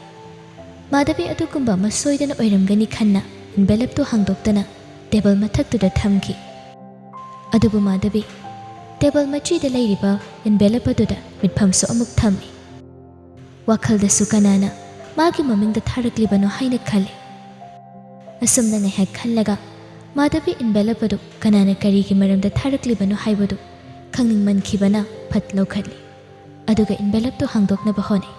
ꯃꯥꯙꯕꯤ ꯑꯗꯨꯒꯨꯝꯕ ꯑꯃ ꯁꯣꯏꯗꯅ ꯑꯣꯏꯔꯝꯒꯅꯤ ꯈꯟꯅ ꯏꯟꯚꯦꯂꯞꯇꯨ ꯍꯥꯡꯗꯣꯛꯇꯅ ꯇꯦꯕꯜ ꯃꯊꯛꯇꯨꯗ ꯊꯝꯈꯤ꯫ ꯑꯗꯨꯕꯨ ꯃꯥꯙꯕꯤ ꯇꯦꯕꯜ ꯃꯆꯤꯗ ꯂꯩꯔꯤꯕ ꯏꯟꯚꯦꯂꯞ ꯑꯗꯨꯗ ꯃꯤꯠꯐꯝꯁꯨ ꯑꯃꯨꯛ ꯊꯝꯃꯤ꯫ ꯋꯥꯈꯜꯗꯁꯨ ꯀꯅꯥꯅ ꯃꯥꯒꯤ ꯃꯃꯤꯡꯗ ꯊꯥꯔꯛꯂꯤꯕꯅꯣ ꯍꯥꯏꯅ ꯈꯜꯂꯤ꯫ ꯑꯁꯨꯝꯅ ꯉꯥꯏꯍꯥꯛ ꯈꯜꯂꯒ ꯃꯥꯙꯕꯤ ꯏꯟꯚꯦꯂꯞ ꯑꯗꯨ ꯀꯅꯥꯅ ꯀꯔꯤꯒꯤ ꯃꯔꯝꯗ ꯊꯥꯔꯛꯂꯤꯕꯅꯣ ꯍꯥꯏꯕꯗꯨ ꯈꯪꯅꯤꯡꯃꯟꯈꯤꯕꯅ ꯐꯠ ꯂꯧꯈꯠꯂꯤ꯫ ꯑꯗꯨꯒ ꯏꯟꯚꯦꯂꯞꯇꯨ ꯍꯥꯡꯗꯣꯛꯅꯕ ꯍꯣꯠꯅꯩ꯫